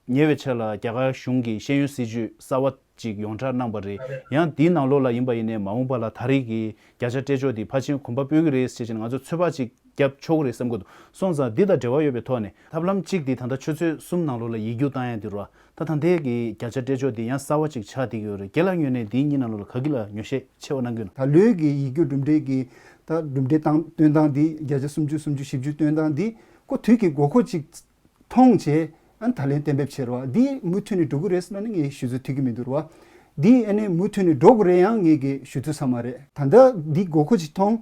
ཉེ་བའི་ཆར་ལ་རྒྱ་གར་གཞུང་གིས་ཤེས་ཡོན་སྲིད་བྱུས་གསར་བ་ཅིག་ཡོངས་གྲགས་གནང་པ་རེད། ཡང་འདིའི་ནང་ལོགས་ལ་ཡིན་པ་ཡིན་ནའི་མ་འོངས་པ་ལ་ད་རེས་ཀྱི་བརྒྱ་ཆ་སྤྲད་ཕྱོགས་འདི་ཕལ་ཆེར་གོམ་པ་སྤོ་གི་རེད་ཟེར་བྱས་ནས་ང་ཚོ་ཚོད་དཔག་ཅིག་རྒྱབ་ཆོག་གི་རེད་བསམ་གྱི་འདུག་སོང་ཙང་འདི་དང་འབྲེལ་བ་ཡོད་པའི་ཐོག་ནས་ཐབས་ལམ་གཅིག་འདི་ད་ལྟ་ཆུ་ཚོད་གསུམ་ནང་ལོགས་ལ་ཡིག་རྒྱུགས་བཏང་ཡ་འདི་རེད་བ། ད་ད་ལྟའི་གི་བརྒྱ་ཆ་སྤྲད་ཕྱོགས་འདི་ཡང་གསར་བ་ཅིག་ཆགས་བསྡད་ཀྱི་ཡོད་རེད། རྒན་ལགས་ངོས་ནས་འདིའི་གཉིས་ནང་ལོགས་ལ་ག་གི་ལ་ཉོག་བཤད་ཆེ་བ་གནང་གི་ཡོད་ན། ད་ལོའི་གི་ཡིག་རྒྱུགས་གྲུབ་འབྲས་ཀྱི་ད་གྲུབ་འབྲས་བཏང་སྟོན་སྟངས་འདི་བརྒྱ་ཆ་སུམ་ཅུ་སུམ་ཅུ་བཞི་བཅུ་སྟོན་སྟངས་འདི་ཁོ་དུས་ཀྱི་དགོས་མཁོ་ཅིག་མཐོང་བྱས་ཨ་ནི་ད་ལན་གཏན་འབེབས་བྱས་རེད་བ། འདི་མུ་མཐུད་ནས་འགྲོ་གི་རེད་ཟེར་ན་ནི་ངས་ཞུ་ཚོད་ཐིག་གི་མི་འདུག་རེད་བ། འདི་ཨ་ནི་མུ་མཐུད་ནས་འགྲོ་དགོས་རེད་ཡང་ངས་གི་ཞུ་ཚོད་ཚང་མ་རེད། ད་ལྟ་འདི་དགོས་མཁོ་ཅིག་མཐོང་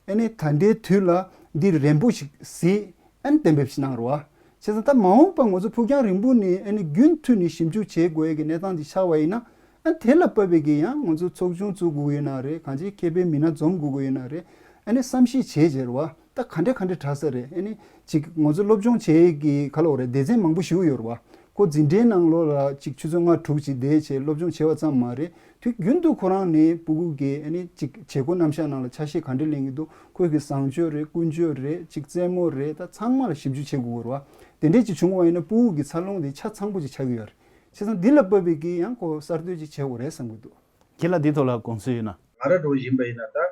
ཨ་ནི་ད་ལྟའི་དུས་ལ་འདི་རན་པོ་ཞིག་གཟིགས། ཨ་ནི་གཏན་འབེབས་ཤིག་གནང་རོགས། བྱས་ཙང་ད་མ་འོངས་པ་ང་ཚོ་ཕུགས་རྒྱང་རིང་པོ་ནས་ཨ་ནི་རྒྱུན་མཐུད་ནས་ཞིབ་འཇུག་བྱེད་དགོས་ཡས་ཀྱི་གནས་སྟངས་ཅིག་ཆགས་པ་ཡིན་ན་ཨ་ནི་དེ་ལ་དཔག་པའི་གི་ཡང་ང་ཚོ་ཚོགས་ཆུང་བཙུགས་དགོས་ཀྱི་ཡོད་ན་རེད། གང་ཅིའི་ཁེ་ཕན་མི་སྣ་འཛོམས་དགོས་ཀྱི་ཡོད་ན་རེད། ཨ་ནི་བསམ་ཤེས་བྱས་བྱས་རེད་བ། ད་ག་འདྲ་ག་འདྲ་དྲག་ས་རེད། ཨ་ནི་ཅིག་ང་ཚོ་སློབ་སྦྱོང་བྱེད་ཡས་ཀྱི་ག་ལ་འོ་རེད། སྡེ་ཚན་མང་པོ་ཞིག་ཡོད་རེད་བ། ཁོ་འཛིན་གྲྭའི་ནང་ལོགས་ལ་ཅིག་ཆུ་ཚོད་ལྔ་དྲུག་ཅིག་བསྡད་བྱས་སློབ་སྦྱོང་བྱས་པ་ཙམ་མ་རེད། དུས་རྒྱུན་དུ་ཁོ་རང་ནས་སྤུ་གུ་གི་ཨ་ནི་ཅིག་བྱེད་སྒོ་རྣམ་གཞག་ནང་ལ་ཆ་ཤས་ག་འདྲ་ལེན་གྱི་འདུག་ཁོས་ཀྱི་བཟང་སྤྱོད་རེད། ཀུན་སྤྱོད་རེད། ཅིག་རྩེད་མོ་རེད། ད་ཚང་མ་ལ་ཞིབ་འཇུག་བྱེད་དགོས་རེད་བ། དེ་འདྲས་ཅིག་བྱུང་བ་ཡིན་ན་སྤུ་གུ་གི་འཚར་ལོངས་དེ་ཆ་ཚང་པོ་ཅིག་ཆགས་ཀྱི་ཡོད་རེད། བྱས་ཙང་འདི་ལ་དཔག་པའི་གི་ཡང་ཁོ་གསར་གཏོད་ཅིག་བྱེད་དགོས་རེད་བསམ་གྱི་འདུག་ཁྱེད་ལ་འདི་ཐོག་ལ་དགོངས་ཚུལ་ཡོད་ན། ང་རང་འདྲ་བོ་ཡིན་པ་ཡིན་ན་ད་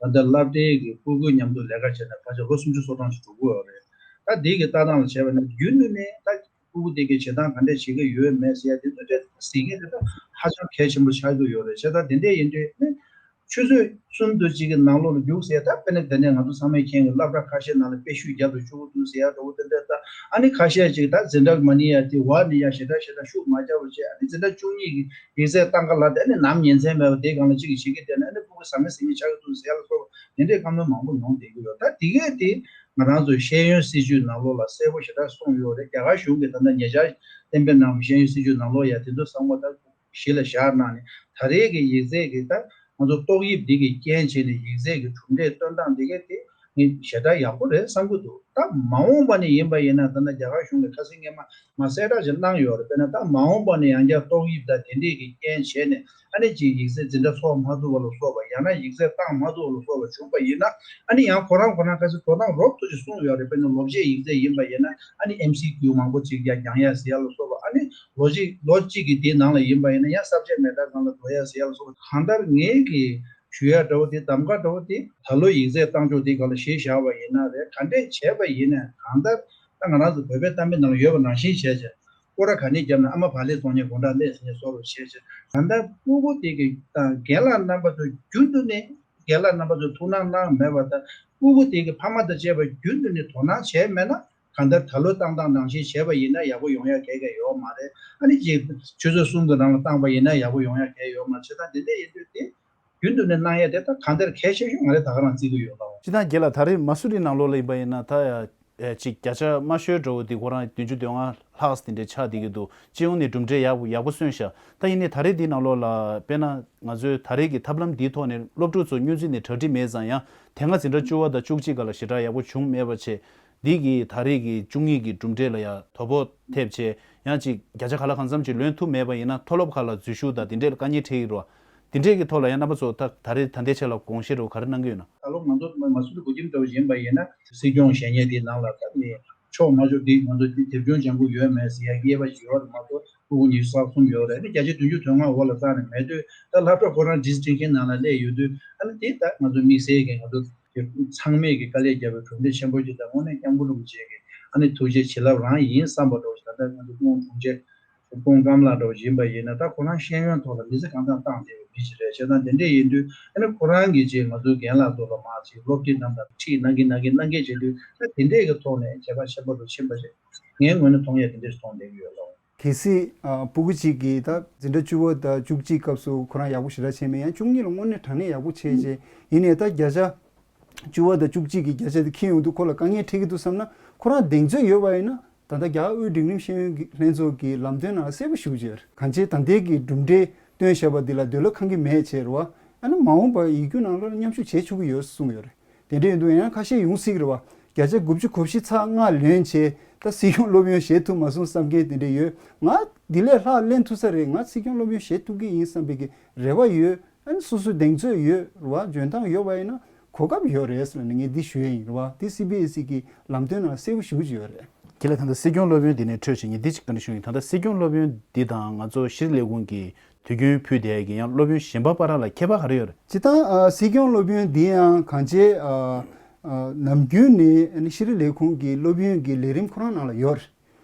ད་ལྟ་སློབ་གྲྭའི་གི་སྤུ་གུ་མཉམ་དུ་ལས་ཀ་བྱས་ནས་ཕལ་ཆེར་ལོ་སུམ་ཅུ་སོ་གྲངས་ཤིག་འགྲོ་གི་ཡོད་རེད། ད་འདི་གི་ལྟ་སྟངས་ལ་བྱས་པ་ན་རྒྱུན་དུ་ནས་ད་སྤུ་གུ་དེ་གའི་བྱེད་སྟངས་ག་འདྲས་བྱེད་ཀྱི་ཡོད་མེད་ཟེར་ཡ་དེ་ཚོ་དེ་གཟིགས་མཁན་དེ་ད་ཧ་ཅང་གལ་ཆེན་པོ་ཆགས་ཀྱི་ཡོད་རེད། བྱས་ཙང་དེ་འདྲས་ཡིན་དུས་ནི་ཆུ་ཚོད་གསུམ་དུ་གཅིག་གི་ནང་ལོགས་ལ་རྒྱུགས་ཟེར་ཡ་ད་དཔེར་ན་དེ་ནས་ང་ཚོ་ཚང་མས་མཁྱེན་གྱི་སློབ་གྲྭ་ཁ་ཤས་ནང་ལ་དཔེ་བཤུས་རྒྱབ་ཏུ་བཅུག་གི་འདུག་ཟེར་ཡ་འདྲ་བོ་དེ་འདྲས། ད་ཨ་ནི་ཁ་ཤས་ཅིག་ད་འཛིན་གྲྭ་མ་ནི་ཡ་དེ་བ་ནི་ཡ་ཞེ་དྲག་ཞེ་དྲག་ཤུགས་མ་རྒྱབ་པ་བྱས། ཨ་ནི་འཛིན་གྲྭ་བཅུ་གཉིས་ཀྱི་ཡིག་ཚད་བཏང་ག་ལ་དེ་ནི་ནམ་ཉིན་མཚན་མེད་པ་དེའི་སྒང་ལ་གཅིག་གིས་གཅིག་གིས་བལྟས་ན་ཨ་ནི་སྤུ་གུ་ཟ་མ་ཟིན་གྱི་ཆགས་ཀྱི་འདུག་ཟེར་ཡ་ལ་སོགས་པ་དེ་འདྲའི་བཀའ་མོལ་མང་པོ་ཡོང་བསྡད་ཀྱི་ཡོད། ད་དེ་གས་དེ་ང་རང་ཚོའི་ཤེས་ཡོན་སྲིད་བྱུས་ནང་ལོགས་ལ་གསལ་པོ་ཞེ་དྲག་གསུངས་ཡོད་རེད། རྒྱ་གར་གཞུང་གིས་ད་ལྟ་ཉེ་ཆར་གཏན་འབེབས་གནང་བའི་ཤེས་ཡོན་སྲིད་བྱུས་ནང་ལོགས་ཡ་དེ་ཚོ་ཚང་མ་ད་གཞི་ལ་བཞག་གནང་ནས་ད་རེས་ཀྱི་ཡིག་ཚད་ཀྱི་ད་ང་ཚོ་ཏོག་དབྱིབས་འདི་གི་རྐྱེན་བྱས་ནས་ཡིག་ཚད་ཀྱི་གྲུབ་འབྲས་སྟོན་སྟངས་འདི་གས་དེ་ངས་ཞེ་དྲག་ཡག་པོ་རེད་བསམ་གྱི་འདུག་ད་མ་འོངས་པ་ནས་ཡིན་པ་ཡིན་ན་ད་ལྟ་རྒྱ་གར་གཞུང་གིས་ཁ་སང་སྔོན་མ་མ་གསལ་བསྒྲགས་ཅིག་གནང་ཡོད་རེད། དཔེར་ན་ད་མ་འོངས་པ་ནས་ཡང་བསྐྱར་ཏོག་དབྱིབས་དང་དེ་འདྲས་ཀྱི་རྐྱེན་བྱས་ནས་ཨ་ནི་ཅིག་ཡིག་ཚད་འཛིན་གྲྭ་ཚོགས་མ་ཐུབ་པ་ལ་སོགས་པ་ཡང་ན་ཡིག་ཚད་བཏང་མ་ཐུབ་པ་ལ་སོགས་པ་བྱུང་པ་ཡིན་ན་ཨ་ནི་ཡང་ཁོ་རང་ཁོ་རང་ཁ་སང་དོ་སྣང་རོབ་ཏུ་ཅིག་གསུངས་ཡོད་རེད། དཔེར་ན་ལོ་བརྒྱད་ཡིག་ཚད་ཡིན་པ་ཡིན་ན་ཨ་ནི་ཨེམ་སི་ཀིའུ་མང་པོ་ཅིག་ཡང་སྦྱང་ཡ་ཟེར་ཡ་ལ་སོགས་པ་ཨ་ནི་ལོ་གཅིག་ལོ་གཅིག་གི་དེའི་ནང་ལ་ཡིན་པ་ཡིན་ན་ཡང་སབ་ཇེག་མེ་ཊར་སྒང་ལ་འགྲོ་ཡ་ཟེར་ཡ་ལ་སོགས་པ་གང་ལྟར་ངེད་ཀྱི་ཞུ་ཡ་འདྲ་བོ་དེ་གདམ་ག་འདྲ་བོ་དེ་ད་ལོ་ཡིག་ཚད་བཏང་ཕྱོགས་དེ་སྒང་ལ་གཞི་བཞག་པ་ཡིན་ན་རེད། ག་འདྲས་བྱས་པ་ཡིན་ནའི་གང་ལྟར་ད་ང་རང་ཚོ་བོད་པའི་གཏམ་དཔེ་ནང་ལ་ཡོད་པ་ནང་བཞིན་བྱས་བྱས་ སྐོར་ར་ག་ནས་བརྒྱབ་ན་ཨ་མ་བག་ལེབ་བཙོང་མཁན་དགོང་དག་སླེབས་ཟིན་ནས་བཟོ་རོགས་བྱས་བྱས། ད་ལྟ་སྤུ་གུ་དེ་གི་དང་རྒན་ལགས་རྣམ་པ་ཚོ་རྒྱུན་དུ་ནས་རྒན་ལགས་རྣམ་པ་ཚོ་ཐུགས་སྣང་གནང་མེད་པ་དང་སྤུ་གུ་དེ་གི་ཕ་མ་དང་བཅས་པ་རྒྱུན་དུ་ནས་དོ་སྣང་བྱས་མེད་ན། གང་ལྟར་ད་ལོ་བཏང་སྟངས་ནང་བཞིན་བྱས་པ་ཡིན་ན་ཡག་པོ་ཡོང་ཡ་གལ་གལ་ཡོད་མ་རེད། ཨ་ནི་ཅིག་ཆུ་ཚོད་གསུམ་གྱི་ནང་ལ་བཏང་པ་ཡིན་ན་ཡག་པོ་ཡོང་ཡ་གལ་ཡོད་མ་རེད། བྱས་ཙང་དེ་འདྲ་ཡིན་དུས་དེ་རྒྱུན་དུ་ནས་གནང་ཡ་དེ་ད་གང་ལྟར་གལ་ཆེ་ཤོས་ང་རེ་ད་ག་རང་བརྩི་གི་ཡོད་ལགས། སྤྱིར་བཏང་རྒན་ལགས་ད་རེས་མ་སུ་རི་ནང་ལོགས་ལ་ཡིན་པ་ཡིན་ན་ད་ཡ་ཅིག་བརྒྱ་ཆ་དམའ་ཤོས་འདྲ་བོ་དེ་ཁོ་རང་བདུན་ཅུ་དོན་ལྔ་ལྷག་དེ་འདྲ་ཆགས་བསྡད་ཀྱི་འདུག་སྤྱི་ཡོངས་ནས་གྲུབ་འབྲས་ཡག་པོ་ཡག་པོ་སོན་ཤག་ད་ཡིན་ནའི་ད་རེས་འདི་ནང་ལོགས་ལ་དཔེར་ན་ང་ཚོའི་ད་རེས་ཀྱི་ཐབས་ལམ་འདིའི་ཐོག་ནས་སློབ་ཕྲུག་ཚོ་སྨྱོ་རྫས་ནས་གྲ་སྒྲིག་མེད་ཙང་ཡང་། དེ་སྔ་འཛིན་གྲྭ་བཅུ་པ་དང་བཅུ་གཅིག་སྒང་ལ་ཞེ་དྲག་ཡག་པོ་བྱུང་མེད་པ་བྱས། འདི་གི་ད་རེས་ཀྱི་བཅུ་གཉིས་ཀྱི་གྲུབ་འབྲས་ལ་ཡང་དོ་ཕོག་ཐེབས་བྱས། ཡང་ཅིག་བརྒྱ་ཆ་ག་ལ་གང་འཚམ་ཅིག་ལོན་ཐུབ་མེད་པ་ཡིན་ན་མཐོ་སློབ་ཁག་ལ་འཛུལ་ཞུགས་དང་དེ་འདྲས་ལ་དཀའ་ངལ་འཕྲད་ཀྱི་རེད་བ། དེ་འདྲས་ཀྱི་ཐོག་ལ་ཡང་རྣམ་པ་ཚོ་ད་ད་རེས་ད་ལྟའི་ཆ་ལ་དགོངས་བཞེས་འདྲ་བོ་ག་རེ་གནང་གི་ཡོད་ན། ད་ལོ་ང་ཚོ་མ་སུ་རི་བོད་ཁྱིམ་འདྲ་བོ་ཡིན་པ་ཡིན་ན་སྲིད་སྐྱོང་བཞེངས་མཁན་དེའི་ནང་ལ་ད་ནི་ཆོག་མ་ཆོག་འདི་ང་ཚོ་འདི་དེབ་སྐྱོན་སྦྱང་གི་ཡོད་མེད་ཟེར་ཡ་དབྱེ་བ་ཞིག་ཡོད་རེད་མ་གཏོགས། ཕྲུ་གུ་ཉི་ཤུ་རྩ་གསུམ་ཡོད་རེད། ཨ་ནི་བརྒྱ་ཆ་བདུན་ཅུ་དོན་ལྔ་འོག་ལ་རྩ་ནས་མེད་དུས་ད་སློབ་གྲྭ་ཁོ་རང་ཌི་སི་ཊིང་ཤན་ནང་ལ་སླེབས་ཡོད་དུས་ཨ་ནི་དེ་ད་ང་ཚོ་དམིགས་བསལ་གྱི་ང་ཚོ་ཚང་མས་ཀྱི་དཀའ་ལས་བརྒྱབ་པའི་གྲུབ་འབྲས་ཆེན་པོ་ཅིག་དང་དངོས་གནས་སྐྱབས་མགོན་རིན་པོ་ཆེ་གི་ཨ་ནི་ཐུགས་རྗེ་བྱིན་རླབས་རང་ཡིན་བསམ་པ་འདྲ་བོ་ཞིག་ད་ལྟ་ང་ཚོ་སྐུ་ངོ་དྲུང་ཆེ་སྐུ་ངོ་ཀམ་ལགས་འདྲ་བོ་ཡིན་པ་ཡིན་ན་ད་ཁོ་རང་ཤེས་ཡོན་ཐོག་ལ་མི་ཚེ་གང་ཚང་བཏང་བསྡད་པའི་མི་ཞིག་རེད། བྱས་ཙང་དེ་འདྲས་ཡིན་དུས་ཨ་ནི་ཁོ་རང་གི་ཅིག་ང་ཚོའི་རྒན་ལགས་ཚོ་ལ་མར་ཅིག་སློབ་ཁྲིད་གནང་དང་ཁྲིད་གནང་གི་གནང་གི་གནང་གི་བྱེད་དུས་ད་དེ་འདྲས་ཀྱི་ཐོག་ནས་བྱས་པ་ཤེས་པ་རུ་ཕྱིན་པ་ཞིག་ངའི་ངོས་ནས་མཐོང་ཡ་དེ་འདྲས་མཐོང་བསྡད་ཀྱི་ཡོད་ལགས། གལ་སྲིད་ཨ་སྤུ་གུ་གཅིག་གིས་ད་འཛིན་གྲྭ་བཅུ་པ་དང་བཅུ་གཅིག་སྐབས་སུ་ཁོ་རང་ཡག་པོ་ཞེ་དྲག་བྱས་མེད་ཡང་བཅུ་གཉིས་ལ་དངོས་གནས་དྲང་གནས་ཡག་པོ་བྱས་རྗེས་ཡིན་ནའི་ད་བརྒྱ་ཆ་བཅུ་པ་དང་བཅུ་གཅིག་གི་བརྒྱ་ཆ་དེ་འཁྱེར་ཡོང་དུས་ཁོ་ལ་དཀའ་ངལ་འཕྲད་ཀྱི་འདུག་བསམ་ན་ཁོ་རང་གདེང་ཚོད་ཡོད་པ་ཡིན་ན་ད་ལྟ་རྒྱ་གར་དབུས་འབྲིང་རིམ་ཤེས་ཡོན་གྱི་ལྷན་ཚོགས་ཀྱི་ལམ་སྟོན་ནང་ལ་གསལ་པོ་ཞུ་གི་ཡོད་རེད། གང་ཅི་ད་ལྟའི་གི་གྲུབ་འབྲས་སྟོན་བཞག་པ་འདི་ལ་འདོད་བློ་ཁེངས་ཀྱི་མེད་བྱས་རེད་བ། ཨ་ནི་མ་འོངས་པར་ཡིག་རྒྱུགས་ནང་ལོགས་ལ་མཉམ་ཞུགས་བྱེད་ཆོག་གི་ཡོད་གསུངས་ཡོད་རེད། དེ་འདྲ་ཡིན་དུས་ཡང་ཁ་ཤས་ཡོང་སྲིད་ཀྱི་རེད་བ། བརྒྱ་ཆ་དགུ་བཅུ་གོ་བཞི་ཚེག་ལྔ་ལོན་བྱས་ད་སྲིད་སྐྱོང་སློབ་ཡོན་བཞེས་ཐུབ་མ་སོང་བསམ་མཁན་དེ་འདྲ་ཡོད། ང་འདི་ལས་ལྷག་ལེན་ཐུབ་ས་རེད། ང་སྲིད་སྐྱོང་སློབ་ཡོན་བཞེས་ཐུབ་ཀྱི་ཡིན་བསམ་པའི་གི་རེ་བ་ཡོད། ཨ་ནི་སོ་སོའི་གདེང་ཚོད་ཡོད་རེད་བ། འཇོན་ཐང་ཡོད་པ་ཡིན་ན་གོ་སྐབས་ཡོད་རེད་ཟེར་ནས་ངས་འདི་ཞུ་ཡས་ཡིན་རེད་བ། འདི་སི་བི་ཨེ་སི་གི་ལམ་སྟོན་ནང་གསལ་པོ་ཞུ་གི་ཡོད་རེད། ཁྱེད་ལ་ད་ལྟ་སྲིད་སྐྱོང་སློབ་ཡོན་འདི་ནས་འཕྲོས་བྱས་ངས་འདི་ཅིག་བཀའ་འདྲི་ཞུ་ཡིན། ད་ལྟ་སྲིད་སྐྱོང་སློབ་ཡོན་འདི་དང་ང་ཚོ་ཤེས་རིག་ལས་ཁུངས་ཀྱི་དུས་རྒྱུན་ཕུལ་བསྡད་ཀྱི་ཡང་སློབ་ཡོན་གཞན་པ་བར་ལ་ཁྱད་པར་ག་རེ་ཡོད་རེད། སྤྱིར་བཏང་ཨ་སྲིད་སྐྱོང་སློབ་ཡོན་འདི་ཡང་གང་ཅི་ཨ་ཨ་ནམ་རྒྱུན་ནས་ཨ་ནི་ཤེས་རིག་ལས་ཁུངས་ཀྱི་སློབ་ཡོན་གྱི་ལས་རིམ་ཁོ་རང་ནང་ལ་ཡོད་རེད།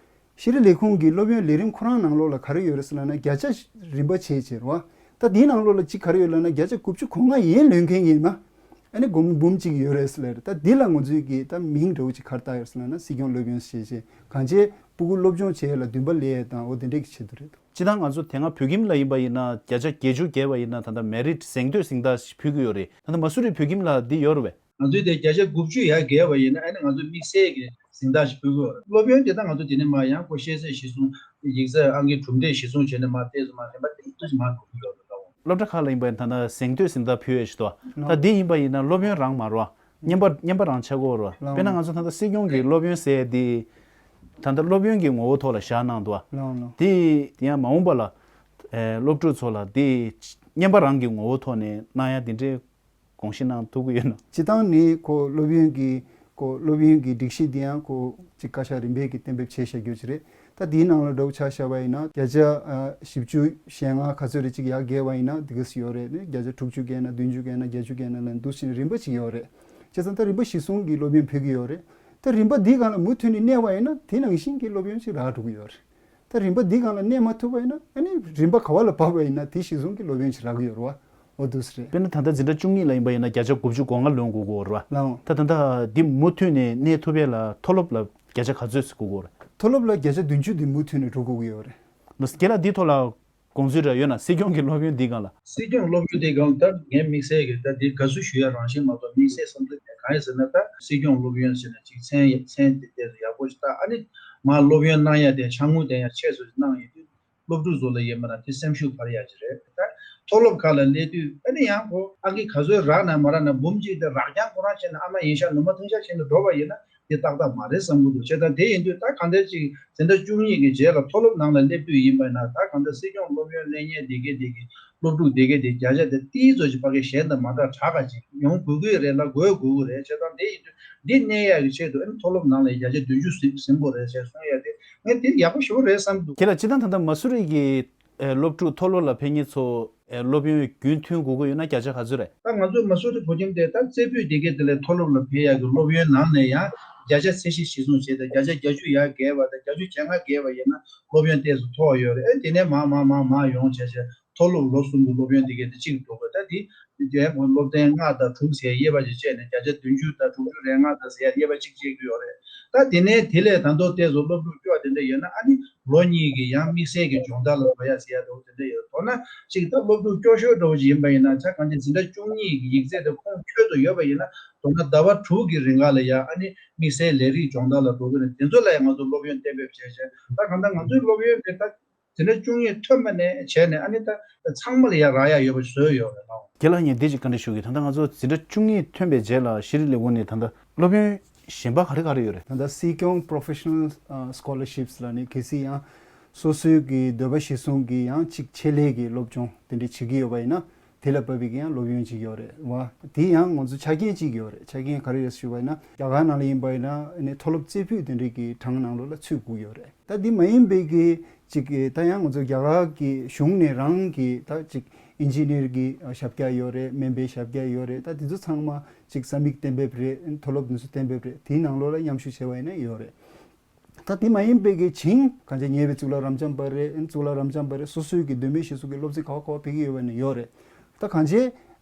ཤེས་རིག་ལས་ཁུངས་ཀྱི་སློབ་ཡོན་ལས་རིམ་ཁོ་རང་ནང་ལོགས་ལ་ག་རེ་ཡོད་རེད་ཟེར་ལབ་ན་བརྒྱ་ཆ་རིམ་པ་ཕྱེ་ཕྱེ་རེད་བ། ད་འདིའི་ནང་ལོགས་ལ་གཅིག་ག་རེ་ཡོད་ལབ་ན་བརྒྱ་ཆ་དགུ་བཅུ་གོ་ལྔ་ཡན་ལོན་མཁན་ཡིན་ན་ཨ་ནི་སྒོར་མོ་འབུམ་གཅིག་ཡོད་རེད་ཟེར་ལབ་རེད། ད་འདི་ལ་ང་ཚོའི་གི་ད་མིང་འདྲ་བོ་ཅིག་ག་རེ་བཏགས་ཡོད་ཟེར་ལབ་ན་སྲིད་སྐྱོང་སློབ་ཡོན་ཞེས་བྱས་གང་ཅི་སྤུ་གུ་སློབ་སྦྱོང་བྱེད་ཡས་ལ་འདུན་པ་སླེབས་ཡས་དང་འོ་དེ་འདྲས་ཀྱི་ཆེད་དུ་རེད་འདུག་སྤྱིར་བཏང་ང་ཚོ་དེ་སྔ་བོད་ཁྱིམ་ལ་ཡིན་པ་ཡིན་ན་བརྒྱ་ཆ་བརྒྱད་ཅུ་བརྒལ་བ་ཡིན་ན་ད་ལྟ་མེ་རིཊ་གཟེངས་བསྟོད་གཟེངས་རྟགས་ཤིག་ཕུལ་གྱི་ཡོད་རེད། ད་ལྟ་མ་སུ་རི་བོད་ཁྱིམ་ལ་འདི་ཡོད་རེད་པས། ང་ཚོའི་དེ་བརྒྱ་ཆ་དགུ་བཅུ་ཡར་བརྒལ་བ་ཡིན་ན་ཨ་ནི་ང་ཚོ་དམིགས་བསལ་གྱི་གཟེངས་རྟགས་ཤིག་ཕུལ་གྱི་ཡོད་རེད། སློབ་ཡོན་དེ་ད་ང་ཚོ་དེ་ནས་མར་ཡང་ཁོ་ཤེས་ཚད་གཞི་བཟུང་ཡིག་ཚད་ཨང་ཀི་གྲུབ་འབྲས་གཞི་བཟུང་བྱས་ནས་མར་ཏོག་ཙམ་མར་རིམ་པ་ཏོག་ཙམ་མར་འགྲོ་གི་ཡོད་རེད་ད། སློབ་གྲྭ་ཁག་ལ་ཡིན་པ་ཡིན་ད་ལྟ་གཟེངས་བསྟོད་གཟེངས་རྟགས་ཕུལ་ཡས་ཞིག་འདུག་ད་འདི་ཡིན་པ་ཡིན་ན་སློབ་ཡོན་རང་མ་རེད་བ། བརྙན་པར་བརྙན་པར་རང་ཆགས་ཀྱི་ཡོད་རེད་བ། དཔེར་ན་ང་ཚོ་ད་ལྟ་སྲིད་སྐྱོང་གི་སློབ་ཡོན་ཟེར་ཡས་འདི་ད་ལྟ་སློབ་ཡོན་གྱི་ངོ་བོ་ཐོག་ལ་བཞག་གནང་འདུག་བ། དེ་དེ་ཡང་མ་འོངས་པ་ལ་ཨེ་སློབ་ཕྲུག་ཚོ་ལ་འདི་བརྙན་པར་རང་གི་ངོ་བོ་ཐོག་ནས་གནང་ཡ་འདི་འདྲའི་དགོངས་བཞེས་གནང་ཐུབ་ཀྱི་ཡོད་ན། སྤྱིར་བཏང་ནི་ཁོ་སློབ་ཡོན་གྱི་ཁོ་སློབ་ཡོན་གྱི་སྒྲིག་གཞི་འདི་ཡང་ཁོ་ཅིག་བཀའ་ཤག་རིམ་པས་ཀྱི་གཏན་འབེབས་བྱས་བཞག་རྒྱུ་ཅིག་རེད། ད་འདིའི་ནང་ལ་འདྲ་བོ་ཆ་བཞག་པ་ཡིན་ན་བརྒྱ་ཆ་ཨ་བཞི་བཅུ་ཞེ་ལྔ་ག་ཚོད་རེ་ཅིག་ཡར་བརྒལ་བ་ཡིན་ན་འདི་ག་ཙམ་ཡོད་རེད། ནི་བརྒྱ་ཆ་དྲུག་ཅུ་བརྒལ་ན་བདུན་ཅུ་བརྒལ་ན་བརྒྱད་ཅུ་བརྒལ་ན་ལ་འདུག་ཕྱིན་རིམ་པ་ཅིག་ཡོད་རེད། བྱས་ཙང་ད་རིམ་པ་གཞི་བཟུང་གི་སློབ་ཡོན་ཕུལ་གྱི་ཡོད་རེད། ད་རིམ་པ་འདིའི་སྒང་ལ་མུ་མཐུད་ནས་གནས་པ་ཡིན་ན་དེ་ནང་བཞིན་གྱི་སློབ་ཡོན་ཅིག་རག་འགྲོ་གི་ཡོད་རེད། ད་རིམ་པ་འདི་སྒང་ལ་གནས་མ་ཐུབ་པ་ཡིན་ན་ཨ་ནི་རིམ་པ་ག་བ་ལ་བབས་པ་ཡིན་ན་དེ་གཞི་བཟུང་གི་སློབ་ཡོན་ཞིག་རག་གི་ཡོད་རེད་བ། འོ་འདུག་སེ་རེད། དཔེར་ན་ད་ལྟ་འཛིན་གྲྭ་བཅུ་གཉིས་ལ་ཡིན་པ་ཡིན་ན་བརྒྱ་ཆ་དགུ་བཅུ་གོ་ལྔ་ལོན་དགོས་ཀྱི་ཡོད་རེད་བ། ལའང་། ད་ད་ལྟ་འདི་མུ་མཐུད་ནས་གནས་ཐུབ་ཡས་ལ་མཐོ་སློབ་ལ་བརྒྱ་ཆ་ག་ཚོད་ཟེར་དགོས་ཀྱི་ཡོད་རེད། མཐོ་སློབ་ལ་བརྒྱ་ཆ་བདུན་ཅུ་འདི་མུ་མཐུད་ནས་འགྲོ་དགོས་ཀྱི་ཡོད་རེད། ལོ་རྒན་ལགས་འདིའི་ཐོག་ལ་དགོངས་ཚུལ་འདྲ་ཡོད་ན། སྲིད་སྐྱོང་གི་སློབ་ཡོན་འདི་སྒང་ལ། སྲིད་སྐྱོང་སློབ་ཡོན་འདི་སྒང་ད་ངས་དམིགས་བསལ་གྱི་ད་འདི་དགའ་བསུ་ཞུ་ཡ་རང་བཞིན་མ་གཏོགས་དམིགས་བསལ་བསམ་ཚུལ་མེད། གང་ཡིན་ཟེར་ན་ད་སྲིད་སྐྱོང་སློབ་ཡོན་ཟེར་ན་ཅིག་མཚན་མཚན་དེ་དེ་ཡག་པོ་ཞིག་ད་ཨ་ནི་མ་སློབ་ཡོན་གནང་ཡ་དེ་ཕྱག་དངུལ་དེ་ཡང་ཆེད་སོ་ཞིག་གནང་ཡོད་དུས་སློབ་ཕྲུག་ཚོ་ལ་ཡིན་པ་ན་དེ་སེམས་ཤུགས་འཕར་ཡ་ཅིག་རེད། ད་མཐོ་སློབ་ཁག་ལ་སླེབས་དུས་ཨ་ནི་ཡང་ཁོ་ཨང་ཀི་ག་ཚོད་རག་ན་མ་རག་ན་འབུམ་གཅིག་དེ་རག་རྐྱང་ཁོ་རང་བྱས་ན་ཨ་མ་ཡིན་ཤག་ནུ་མ་འཐུང་ཤག་བྱས་ནས་འགྲོ་བ་ཡིན་ན། དེ་ཏག་ཏག་མ་རེད་བསམ་གྱི་འདུག་བྱས་ཙང་དེ་ཡིན་དུས་ད་གང་ལྟར་ཅིག་འཛིན་གྲྭ་བཅུ་གཉིས་ཀྱི་རྗེས་ལ་མཐོ་སློབ་ནང་ལ་སླེབས་དུས་ཡིན་པ་ན་ད་གང་ལྟར་སྲིད་སྐྱོང་སློབ་ཡོན་ལེན་མཁན་དེ་གའི་དེ་གི་སློབ་ཕྲུག་དེ་གའི་དེ་བརྒྱ་ཆ་དེ་ཏིལ་ཙམ་ཞིག་ཕ་གི་གཞན་དང་མ་འདྲ་དྲག་ག་ཅིག་ཡོང་དགོས་ཀྱི་རེད་ལ་དགོས་དགོས་ཀྱི་རེད། བྱས་ཙང་དེ་ཡིན་དུས་འདི་གནས་ཡག་གི་ཆེད་དུ་ཨ་ནི་མཐོ་སློབ་ནང་ལ་བརྒྱ་ཆ་བདུན་ཅུ་ཟིན་ཟིན་དགོས་རེད་ཅེས་གསུང་ཡ་དེ་ངས་དེ་ཡག་པོ་ཞེ་པོ་རེད་བསམ་འདུག་ཁྱེད་ལ་སྤྱིར་བཏང་ད་ལྟ་མ་སུ་རི་གི་ཨེ་སློབ་ཕྲུག་མཐོ་སློབ་ལ་ཕེབས་མཁན་ཚོ་ཨེ་སློབ་ཡོན་རྒྱུན་མཐུད་དགོས་ཀྱི་ཡོད་ན་བརྒྱ་ཆ་ག་ཚོད་རེད། ད་ང་ཚོ་མ་སུ་རི་བོད་ཁྱིམ་དེ་ད་རྩེ་ཕུད་དེ་གའི་དེ་ལས་མཐོ་སློབ་ལ་ཕེབས་ཡག་གི་སློབ་ཡོན་ནང་ནས་ཡང་ བརྒྱ་ཆ་ཚད་གཞི་གཞིར་བཟུང་བྱས་ཏེ་བརྒྱ་ཆ་བརྒྱད་ཅུ་ཡར་བརྒལ་བ་དང་བརྒྱད་ཅུ་གྱ་ལྔ་བརྒལ་བ་ཡིན་ན་སློབ་ཡོན་ཏོག་ཙམ་མཐོ་བ་ཡོད་རེད། ཨེ་དེ་ནས་མར་མར་མར་མར་ཡོང་བྱས་བྱས་མཐོ་སློབ་ལོ་གསུམ་གྱི་སློབ་ཡོན་དེ་གས་དེ་གཅིག་འགྲོ་དགོས། ད་དེ་རྒྱལ་ཡོངས་སློབ་ཚན་ལྔ་དང་དྲུག་ཟེར་དབྱེ་བ་ཅིག་བྱས་ནས་བརྒྱ་ཆ་བདུན་ཅུ་དང་དྲུག་ཅུ་རེ་ལྔ་དང་ཟེར་ཡ་དབྱེ་བ་གཅིག་བྱེད་ཀྱི་ཡོད་རེད། ད་དེ་ནས་དེ་ལས་ད་མདོ་ཏོག་ཙམ་སློབ་ཕྲུག་སྐྱོ་བ་དེ་འདྲ་ཡོད་ན་ཨ་ནི་ལོ་གཉིས་ཀྱི་ཡང་དམིགས་བསལ་གྱི་སྦྱོང་བརྡར་ལ་འགྲོ་ཡ་ཟེར་ཡ་འདྲ་བོ་དེ་འདྲ་ཡོད། མདོར་ན་ཅིག་ད་སློབ་ཕྲུག་སྐྱོ་ཤོས་འདྲ་བོ་ཅིག་ཡིན་པ་ཡིན་ན་ཆ་གང་ཅི་འཛིན་གྲྭ་བཅུ་གཉིས་ཀྱི་ཡིག་ཚད་དེ་ཁོང་ཁྱོན་དུ་ཡོད་པ་ཡིན་ན་མདོར་ན་ཟླ་བ་དྲུག་གི་རིང་ག་ལ་ཡ་ཨ་ནི་དམིགས་བསལ་ལས་རིགས་སྦྱོང་བརྡར་ལ་འགྲོ་དགོས་ནས་དེ་ཚོ་ལ་ཡང་ང་ཚོ་སློབ་ཡོན་གཏན་འབེབས་བྱས་བྱས། ད་གང་ལྟར་ང་ཚོའི་སློབ་ཡོན་དེ་ད་འཛིན་གྲྭ་བཅུ་གཉིས་ཐོན་པ་ནས་བྱས་ནས་ཨ་ནི་ད་ཚང་མ་ལ་ཡ་རག་ཡ་ཡོད་པ་བཟོས་ཡོད་རེད་ལགས། རྒན་ལགས་ངས་འདི་ཅིག་བཀའ་འདྲི་ཞུ་གི། ད་ལྟ་ང་ཚོ་འཛིན་གྲྭ་བཅུ་གཉིས་ཐོན་པའི་རྗེས་ལ་ཤེས་རིག་ལས་ཁུངས་ནས་ད་ལྟ་སློབ་ཡོན་གཞན་པ་ག་རེ་ག་རེ་ཡོད་རེད། ད་ལྟ་སྲིད་སྐྱོང་Professional Scholarships ལ་ནི་གལ་སྲིད་ཡང་སོ་སོའི་གི་འདོད་པ་གཞིར་བཟུང་གི་ཡང་ཅིག་ཆེད་ལས་ཀྱི་སློབ་སྦྱོང་དེ་འདྲ་བྱེད་ཀྱི་ཡོད་པ་ཡིན་ན་དེ་ལ་བབས་པའི་གི་ཡང་སློབ་ཡོན་ཅིག་ཡོད་རེད་བ། དེ་ཡང་ང་ཚོ་ཆ་རྐྱེན་ཅིག་ཡོད་རེད། ཆ་རྐྱེན་ག་རེ་རེད་ཞུས་པ་ཡིན་ན་རྒྱ་གར་ནང་ལ་ཡིན་པ་ཡིན་ན་ནི་མཐོ་སློབ་རྩེ་ཕུད་དེ་འདྲའི་གི་གྲངས་ནང་ལོགས་ལ་ཚུད་དགོས་ཡོད་རེད། ད་འདི་མ་ཡིན་པའི་གི་ཅིག་གི་ད་ཡང་ང་ཚོ་རྒྱ་གར་གི་གཞུང་ནས་རང་གི་ད་ཅིག་ཨིན་ཇི་ནིར་གི་ཞབས་བཀྱག་ཡོད་རེད། སྨན་པའི་ཞབས་བཀྱག་ཡོད་རེད། ད་དེ་ཚོ་ཚང་མ་ཅིག་ས་མིག་གཏན་འབེབས་རེད། མཐོ་སློབ་དེ་ཚོ་གཏན་འབེབས་རེད། དེའི་ནང་ལོགས་ལ་མཉམ་ཞུགས་བྱས་པ་ཡིན་ན་ཡོད་རེད། ད་དེ་མ་ཡིན་པའི་གི་བྱིངས་གང་ཅི་ཉེ་བའི་གཙུག་ལག་རབ་འབྱམས་པ་རེད། གཙུག་ལག་རབ་འབྱམས་པ་རེད། སོ་སོའི་གི་འདོད་མོས་གཞིར་བཟུང་གི་སློབ་ཚན་ག་བ་ག་བ་ཕེབས་ཀྱི་ཡོད་པ་ཡིན་ན་ཡོད་རེད། ད་གང་ཅི་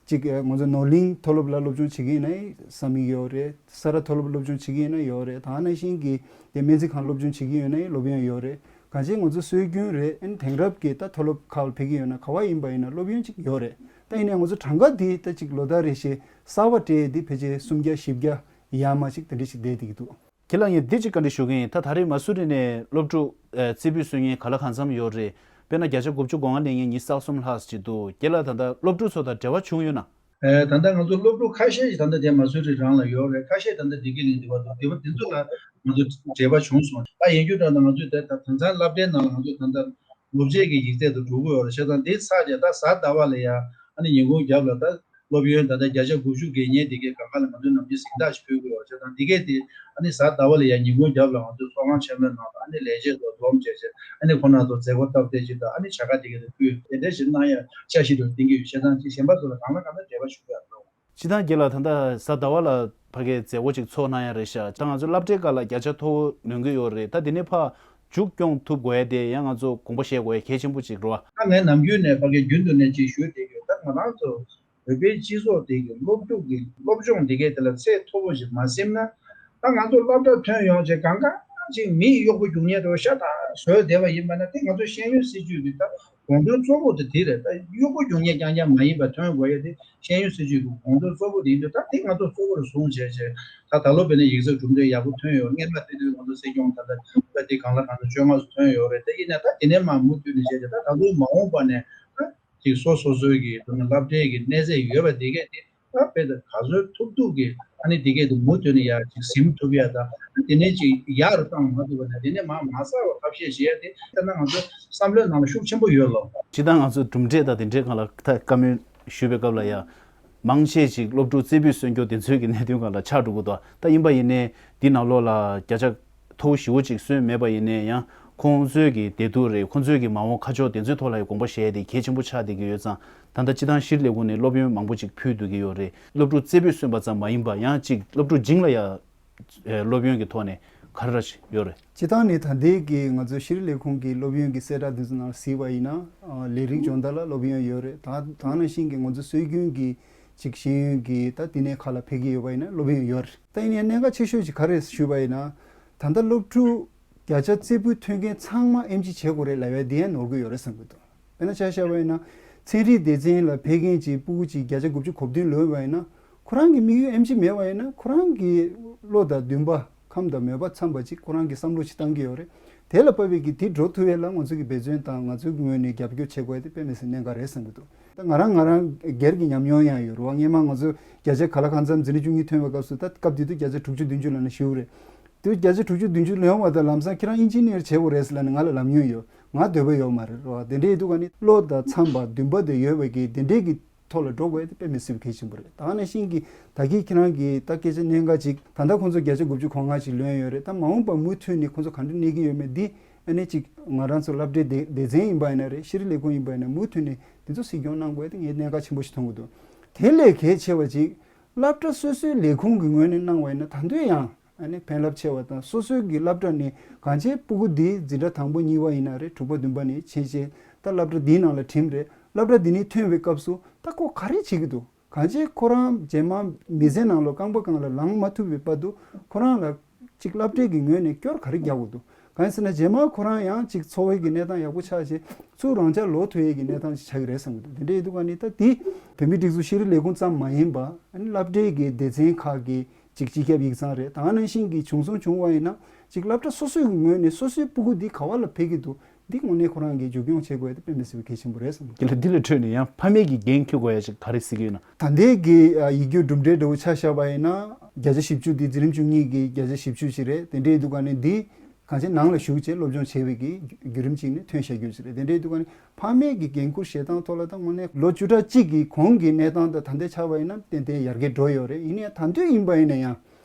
ཅིག་ང་ཚོ་ནོར་གླིང་མཐོ་སློབ་ལ་སློབ་སྦྱོང་བྱེད་ཀྱི་ཡིན་ན་ས་མིག་ཡོད་རེད། ས་ར་མཐོ་སློབ་སློབ་སྦྱོང་བྱེད་ཀྱི་ཡོད་ན་ཡོད་རེད། ད་ནང་བཞིན་གྱི་དེ་སྨན་རྩིས་ཁང་སློབ་སྦྱོང་བྱེད་ཀྱི་ཡོད་ན་སློབ་ཡོན་ཡོད་རེད། གང་ཅི་ང་ཚོ་སྲོལ་རྒྱུན་རེད། ཨ་ནི་དེང་རབས་ཀྱི་ད་མཐོ་སློབ་ཁག་ལ་ཕེབས་ཀྱི་ཡོད་ན་ག་བ་ཡིན་པ་ཡིན་ན་སློབ་ཡོན་གཅིག་ཡོད་རེད། ད་ཡིན་ནའི་ང་ཚོ་གྲངས་ཀ་འདི་ད་ཅིག་ལོ་ལྟར་རེ་བཞིན་གསར་པ་སྤྲད་འདི་ཕལ་ཆེར་སུམ་བརྒྱ་བཞི་བརྒྱ་ཡར་མར་ཅིག་དེ་འདྲ་ཞིག་བསྡད་བསྡད་ཀྱི་འདུག་རྒན་ལགས་ངས་འདི་ཅིག་བཀའ་འདྲི་ཞུ་གི་ཡིན། ད་ད་རེས་མ་སུ་རི་ནས་སློབ་ཕྲུག་ཨ་རྩེ་ཕུད་སོན་མཁན་ག་ལ་གང་འཚམ་ཡོད་རེད། དཔེར་ན་བརྒྱ་ཆ་དགུ་བཅུ་གོ་ལྔ་ལེན་མཁན་ཉི་ཤུ་རྩ་གསུམ་ལྷག་ཅིག་འདུག་རྒན་ལགས་ད་ལྟ་སློབ་ཕྲུག་ཚོ་དང་འབྲེལ་བ་བྱུང་ཡོད་ན། ཨེ་ད་ལྟ་ང་ཚོ་སློབ་ཕྲུག་ཁ་ཤས་ཤིག་ད་ལྟ་དེ་མ་སུ་རི་རང་ལ་ཡོད་རེད། ཁ་ཤས་ད་ལྟ་བདེ་སྐྱིད་གླིང་འདི་བར་དུ་འདི་བར་འདི་ཚོ་ལ་ང་ཚོ་འབྲེལ་བ་བྱུང་སོང་། ད་ཡིན་རྒྱུ་འདྲ་ན་ང་ཚོས་ད་ད་དེང་སང་སློབ་གྲྭའི་ནང་ལ་ང་ཚོ་ད་ལྟ་ལོ་བརྒྱད་ཀྱི་ཡིག་ཚད་དུ་འགྲོ་གི་ཡོད་རེད། བྱས་ཙང་འདི་ཚར་རྗེས་ད་གཟའ་ཟླ་བ་ལ་ཡ་ཨ་ནི་ཉིན་གུང་རྒྱབ་ལ་ད་སློབ་ཡོན་ད་ལྟ་བརྒྱ་ཆ་དགུ་བཅུ་བརྒལ་མཁན་དེ་གའི་སྒང་ག་ལ་ང་ཚོས་ནམ་རྒྱུན་གཟེངས་རྟགས་ཤིག་ཕུལ་གི་ཡོད་རེད། བྱས་ཙང་འདི་གས་དེ་ཨ་ནི་གཟའ་ཟླ་བ་ལ་ཡ་ཉིན་གུང་རྒྱབ་ལ་ང་ཚོས་ཚོགས་ཁང་ཆེན་མོའི་ནང་ལ་ཨ་ནི་ལས་བྱེད་ཚོ་འཛོམས་བྱས་བྱས་ཨ་ནི་ཁོ་རང་ཚོ་མཛད་སྒོ་སྟབས་བདེ་ཅིག་དང་ཨ་ནི་བྱ་དགའ་དེ་གས་དེ་ཕུལ་དེ་འདྲ་ཞིག་གནང་ཡ་འཆར་གཞི་དུ་བཏིང་གི་ཡོད། བྱས་ཙང་ཅིག་གཞན་པ་ཚོ་ལ་གང་ལ་གང་འདྲ་འབྲེལ་བ་ཞུ་ཡ་འགྲོ། སྤྱིར་བཏང་རྒན་ལགས་ད་ལྟ་གཟའ་ཟླ་བ་ལ་ཕ་གིའི་མཛད་སྒོ་ཅིག་ཚོགས་གནང་ཡ་རེད་ཤག་ད་ང་ཚོ་སློབ་གྲྭའི་སྒང་ལ་བརྒྱ་ཆ་མཐོ་བོ་ལོན་གི་ཡོད་རེད། ད་དེ་ནས་ཕར་མཇུག་སྐྱོང་ཐུབ་དགོས་ཡ་དེ་ཡང་ང་ཚོ་དགོངས་པ་བཞེས་དགོས་ཡ་གལ་ཆེན་པོ་ཅིག་རེད་བ། ད་ངས་ནམ་རྒྱུན་ནས་ཕ་གིའི་རྒྱུན་དུ་ནས་ཅིག་ཞུས་བསྡད་ཡོད། ད་ང་རང་ཚོ་བོད་པའི་སྤྱི་ཚོགས་དེ་གི་སློབ་ཕྲུག་གི་སློབ་སྦྱོང་འདི་གའི་དེ་ལ་ཚད་མཐོ་པོ་ཞིག་མ་ཟིན་ན། ད་ང་ཚོ་སློབ་གྲྭ་ཐོན་ཡོང་རྗེས་གང་ག་ཅིག་མིའི་གཡོག་པོ་རྒྱུག་མཁན་དེ་ཤ་སྟག་བཟོས་བསྡད་པ་ཡིན་པ་ན་དེ་ང་ཚོ་ཤེས་ཡོན་སྲིད་བྱུས་ཀྱི་ད་དགོངས་དོན་གཙོ་བོ་དེ་དེ་རེད། ད་གཡོག་པོ་རྒྱུག་མཁན་རྐྱང་རྐྱང་མ་ཡིན་པ་ཐོན་དགོས་ཡ་དེ་ཤེས་ཡོན་སྲིད་བྱུས་ཀྱི་དགོངས་དོན་གཙོ་བོ་དེ་ཡིན་དུས་ད་དེ་ང་ཚོ་གཙོ་བོར་བཟུང་བྱས་བྱས་ད་ད་ལོ་དཔེར་ན་ཡིག་ཚད་གྲུབ་འབྲས་ཡག་པོ་ཐོན་ཡོད། སྔོན་མ་དེ་དུས་ང་ཚོ་སྲིད་སྐྱོང་ད་ལྟ་ད་དེ་གང་ལ་གང་འཚམ་བཅོ་ལྔ་ཙམ་ཐོན་ཡོད་རེད། དེ་ཡིན་ན་ད་དེ་ནས་མར་མུ་མཐུད་ནས་བྱས་བྱས་ད་ད་དུང་མ་འོངས་པ་ནས་ད་ཅིག་སོ་སོ་སོའི་གི་དེ་ནས་སློབ་གྲྭའི་གི་གནས་ཚད་ཡོད་པ་དེ་གས་དེ། ད་དཔེ་ད་ག་ཚོད་ཐུབ་ཐུབ་ཀྱིས་ཨ་ནི་དེ་གས་དུ་མུ་མཐུད་ནས་ཡར་ཅིག་ཟིན་ཐུབ་ཡ་དང་དེ་ནས་ཅིག་ཡག་རུ་བཏང་མ་ཐུབ་པ་ན་དེ་ནས་མར་མ་གསར་བ་ཐབས་ཤེས་བྱེད་ཡ་དེ་ད་ནང་ང་ཚོ་བསམ་བློའི་ནང་ལ་ཤུགས་ཆེན་པོ་ཡོད་ལོ། སྤྱིར་བཏང་ང་ཚོ་གྲུབ་འབྲས་དང་དེ་འདྲའི་སྒང་ལ་ད་བཀའ་མོལ་ཞུས་པའི་སྐབས་ལ་ཡ་མང་ཆེ་ཅིག་སློབ་ཕྲུག་རྩེ་ཕུད་སོན་རྒྱུ་དེ་ཚོའི་གི་གནད་དོན་སྒང་ལ་ཆགས་འགྲོ་གི་འདུག་ད་ཡིན་པ་ཡིན་ནའི་འདི་ནང་ལོགས་ལ་བརྒྱ་ཆ་མཐོ་བོ་ཞེ་པོ་ཅིག་སོན་མེད་པ་ཡིན་ནའི་ཡང་ཁོང་ཚོའི་གི་བདེ་སྡུག་རེད། ཁོང་ཚོའི་གི་མ་འོངས་ཁ་ཕྱོགས་དེ་ཚོའི་ཐོག་ལ་ཡང་དགོངས་པ་བཞེས་ཏེ་གལ་ཆེན་པོ་ཆགས་བསྡད་ཀྱི་ཡོད་ཙང་། ད་ལྟ་སྤྱིར་བཏང་ཤེས་རིག་ལས་ཁུངས་ནས་སློབ་ཡོན་མང་པོ་ཅིག་ཕུལ་སྡོད་ཀྱི་ཡོད་རེད། སློབ་ཕྲུག་རྩེ་ཕུད་སོན་པ་ཙམ་མ་ཡིན་པ་ཡང་ཅིག་སློབ་ཕྲུག་རྗེས་ལ་ཡང་སློབ་ཡོན་གྱི་ཐོག་ནས་ག་རེ་རེ་ཡོད་རེད། སྤྱིར་བཏང་ནས་ད་ལྟའི་གི་ང་ཚོ་ཤེས་རིག་ལས་ཁུངས་ཀྱི་སློབ་ཡོན་གྱི་གསལ་བསྒྲགས་འདི་ཚོ་ནང་གཟིགས་པ་ཡིན་ན་ལས་རིགས་སྦྱོང་བརྡར་ལ་སློབ་ཡོན་ཡོད་རེད། ད་ད་ནང་བཞིན་གྱི་ང་ཚོ་སྲོལ་རྒྱུན་གྱི་ཅིག་ཤེས་ཡོན་གྱི་ད་དེ་ནས་ཁ་ལ་ཕེབས་ཀྱི་ཡོད་པ་ཡིན་ན་སློབ་ཡོན་ཡོད་རེད། ད་ཡིན་ནའི་གནད་འགག་ཆེ་ཤོས་ཅིག་ག་རེ་ཞུས་པ་ཡིན་ན། ད་ལྟ་སློབ་ཕྲུག་བརྒྱ་ཆ་རྩེ་ཕུད་ཐོན་མཁན་ཚང་མ་ཨེམ་ཆི་བྱེད་དགོས་རེད་ལབ་ཡ་དེ་ཡང་ནོར་གྱི་ཡོད་རེད་བསམ་གྱི་འདུག་དཔེར་ན་ཆ་བཞག་པ་ཡིན་ན་ཚན་རིག་སྡེ་ཚན་ལ་ཕེབས་མཁན་གྱི་སྤུ་གུ་གཅིག་བརྒྱ་ཆ་དགུ་བཅུ་གོ་བདུན་ལོན་པ་ཡིན་ན་ཁོ་རང་གི་དམིགས་ཡུལ་ཨེམ་ཆི་མེད་པ་ཡིན་ན་ཁོ་རང་གི་བློ་དང་འདུན་པ་ཁམས་དང་མོས་པ་འཚམ་པ་ཅིག་ཁོ་རང་གི་བསམ་བློ་ཞིག་བཏང་གི་ཡོད་རེད། དེ་ལ་བབས་པའི་གི་དེ་འགྲོ་ཐུབ་ཡས་ལ་ང་ཚོ་གི་འབད་བརྩོན་དང་ང་ཚོའི་ངོས་ནས་རྒྱབ་སྐྱོར་བྱེད་དགོས་ཡ་དེ་དཔེ་མི་སྲིད་གནད་འགག་རེད་བསམ་གྱི་འདུག་ད་ང་རང་ང་རང་སྒེར་གྱི་ཉམས་མྱོང་ཡང་ཡོད་རེད་བ། སྔོན་མ་ང་ཚོ་བརྒྱ་ཆ་ག་ལ་གང་འཚམ་འཛིན་གྲྭ་བཅུ་གཉིས་ཐོན་པའི་སྐབས་སུ་ད་སྐབས་དེ་དུས་བརྒྱ་ཆ་དྲུག་ཅུ་བདུན་ཅུ་ལབ་ན་ཞེ་པོ་རེད། དེ་བརྒྱ་ཆ་དྲུག་ཅུ་བདུན་ཅུ་ལོན་པ་དང་ལམ་སང་ཁྱེད་རང་ཨིན་ཇི་ནིར་བྱེད་དགོས་རེད་ཟེར་ལབ་ནས་ང་ལ་ལབ་མྱོང་ཡོད། ང་འདོད་པ་ཡོད་མ་རེད་རོ། དེ་འདྲའི་དུས་ག་ནི་བློ་དང་འཚམས་པ་འདུན་པ་དེ་ཡོད་པའི་གི་དེ་འདྲའི་གི་ཐོག་ལ་འགྲོ་དགོས་དེ་དཔེ་མི་སྲིད་པའི་གལ་ཆེན་པོ་རེད། ད་ག་ནང་བཞིན་གྱི་ད་གིན་ཁྱེད་རང་གི་ད་སྐད་ཆ་གནད་འགག་ཅིག་ད་ལྟ་ཁོང་ཚོ་བརྒྱ་ཆ་དགུ་བཅུ་གོ་ལྔ་ཅིག་ལོན་ཡོད་རེད། ད་མ་འོངས་པ་མུ་མཐུད་ནས་ཁོང་ཚོ་ག་འདྲ་གནས་ཀྱི་ཡོད་མེད་འདི་ཨ་ནི་ཅིག་ང་རང་ཚོ་སློབ་གྲྭའི་སྡེ་སྡེ་ཚན་ཡིན་པ་ཡིན་ན་རེད། ཤེས་རིག་ལས་ཁུངས་ཡིན་པ་ཡིན་ན་མུ་མཐུད་ནས་དེ་ཚོ་གཟིགས་སྐྱོང་གནང་དགོས་དེ་ངས་གནད་འགག་ཆེན་པོ་ཞིག་མཐོང་གི་འདུག་དེ་ལས་གལ་ཆེ་བ་ཅིག་སློབ་གྲྭ་སོ་སོའི་ལས་ཁུངས་ཀྱི་ངོས་ནས་གནང་བ་ཡིན་ན་ད་དུང་ཡང་ ཨ་ནི་ཕན་རླབས་ཆེ་བ་དང་སོ་སོའི་གི་སློབ་གྲྭ་ནས་གང་ཅི་སྤུ་གུ་འདི་འཛིན་གྲྭ་དང་པོ་གཉིས་པ་ཡིན་ན་རེད། དྲུག་པ་བདུན་པ་ནས་ཕྱིན་ཆད་ད་སློབ་གྲྭ་འདིའི་ནང་ལ་ཁྲིམས་རེད། སློབ་གྲྭ་འདི་ནས་ཐོན་པའི་སྐབས་སུ་ད་ཁོ་ག་རེ་བྱེད་ཀྱི་འདུག་གང་ཅི་ཁོ་རང་རྗེས་མ་མི་ཚེ་ནང་ལ་རྐང་པ་གང་ལ་ལངས་མ་ཐུབ་པའི་བར་དུ་ཁོ་རང་ལ་ཅིག་སློབ་གྲྭའི་གི་ངོས་ནས་སྐྱོར་ག་རེ་རྒྱག་དགོས་འདུག་གང་ཡིན་ཟེར་ན་རྗེས་མ་ཁོ་རང་ཡང་ཅིག་འཚོ་བའི་གི་གནས་སྟངས་ཡག་པོ་ཆགས་བྱས་ཚུར་རང་ཅག་ལོག་ཐུབ་ཡས་ཀྱི་གནས་སྟངས་ཅིག་ཆགས་ཀྱི་རེད་བསམ་གྱི་འདུག་དེ་འདྲ་ཡིན་དུས་ག་ནི་ད་འདི་བོད་མིའི་སྒྲིག་འཛུགས་ཤེས་རིག་ལས་ཁུངས་ཙམ་མ་ཡིན་པ་ཨ་ནི་སློབ་གྲྭའི་གི་སྡེ་ཚན་ཁག་གི་ཅིག་སྤྱི་ཁྱབ་ཡིག་ཚང་རེད། ད་ག་ནང་བཞིན་གྱི་བྱུང་སོང་བྱུང་བ་ཡིན་ན་ཅིག་སློབ་གྲྭ་སོ་སོའི་གི་ངོས་ནས་སོ་སོའི་སྤུ་གུ་འདི་ག་བ་ལ་ཕེབས་ཀྱི་འདུག་འདི་དངོས་གནས་ཁོ་རང་གིས་མཇུག་སྐྱོང་བྱེད་དགོས་ཡ་དེ་དཔེ་མི་སྲིད་པའི་གལ་ཆེན་པོ་རེད་བསམ་གྱི། དེ་ལ་འདི་ལ་འཕྲོས་ནས་ཡང་ཕ་མས་ཀྱི་འགན་འཁྱེར་དགོས་ཡ་ཅིག་ག་རེ་གཟིགས་ཀྱི་ཡོད་ན། ད་ལྟའི་གི་ཡིག་སྒྱུར་གྲུབ་འབྲས་འདྲ་བོ་ཆ་བཞག་པ་ཡིན་ན་བརྒྱ་ཆ་བཞི་བཅུ་འདི་འཛིན་རིམ་བཅུ་གཉིས་ཀྱི་བརྒྱ་ཆ་བཞི་བཅུ་ཞིག་རེད། དེ་འདྲ་ཡིན་དུས་ག་ནས་འདི་གང་ཅི་ནང་ལ་ཞུགས་བྱས་སློབ་སྦྱོང་བྱས་པའི་གི་བརྒྱུད་རིམ་ཅིག་ནས་ཐོན་བཞག་རྒྱུ་ཞིག་རེད། དེ་འདྲ་ཡིན་དུས་ག་ནས་ཕ་མས་ཀྱི་འགན་འཁུར་བཞེས་སྟངས་ཐོག་ལ་ད་དངོས་གནས་ལོ་བཅུ་ཕྲག་གཅིག་གི་གོང་གི་གནས་སྟངས་དང་ད་ལྟའི་ཆ་བ་ཡིན་ན་ཏན་ཏན་ཡར་རྒྱས་འགྲོ་ཡོད་རེད། ཡིན་ནའི་ད་དུང་ཡིན་པ་ཡིན་ན་ཡང་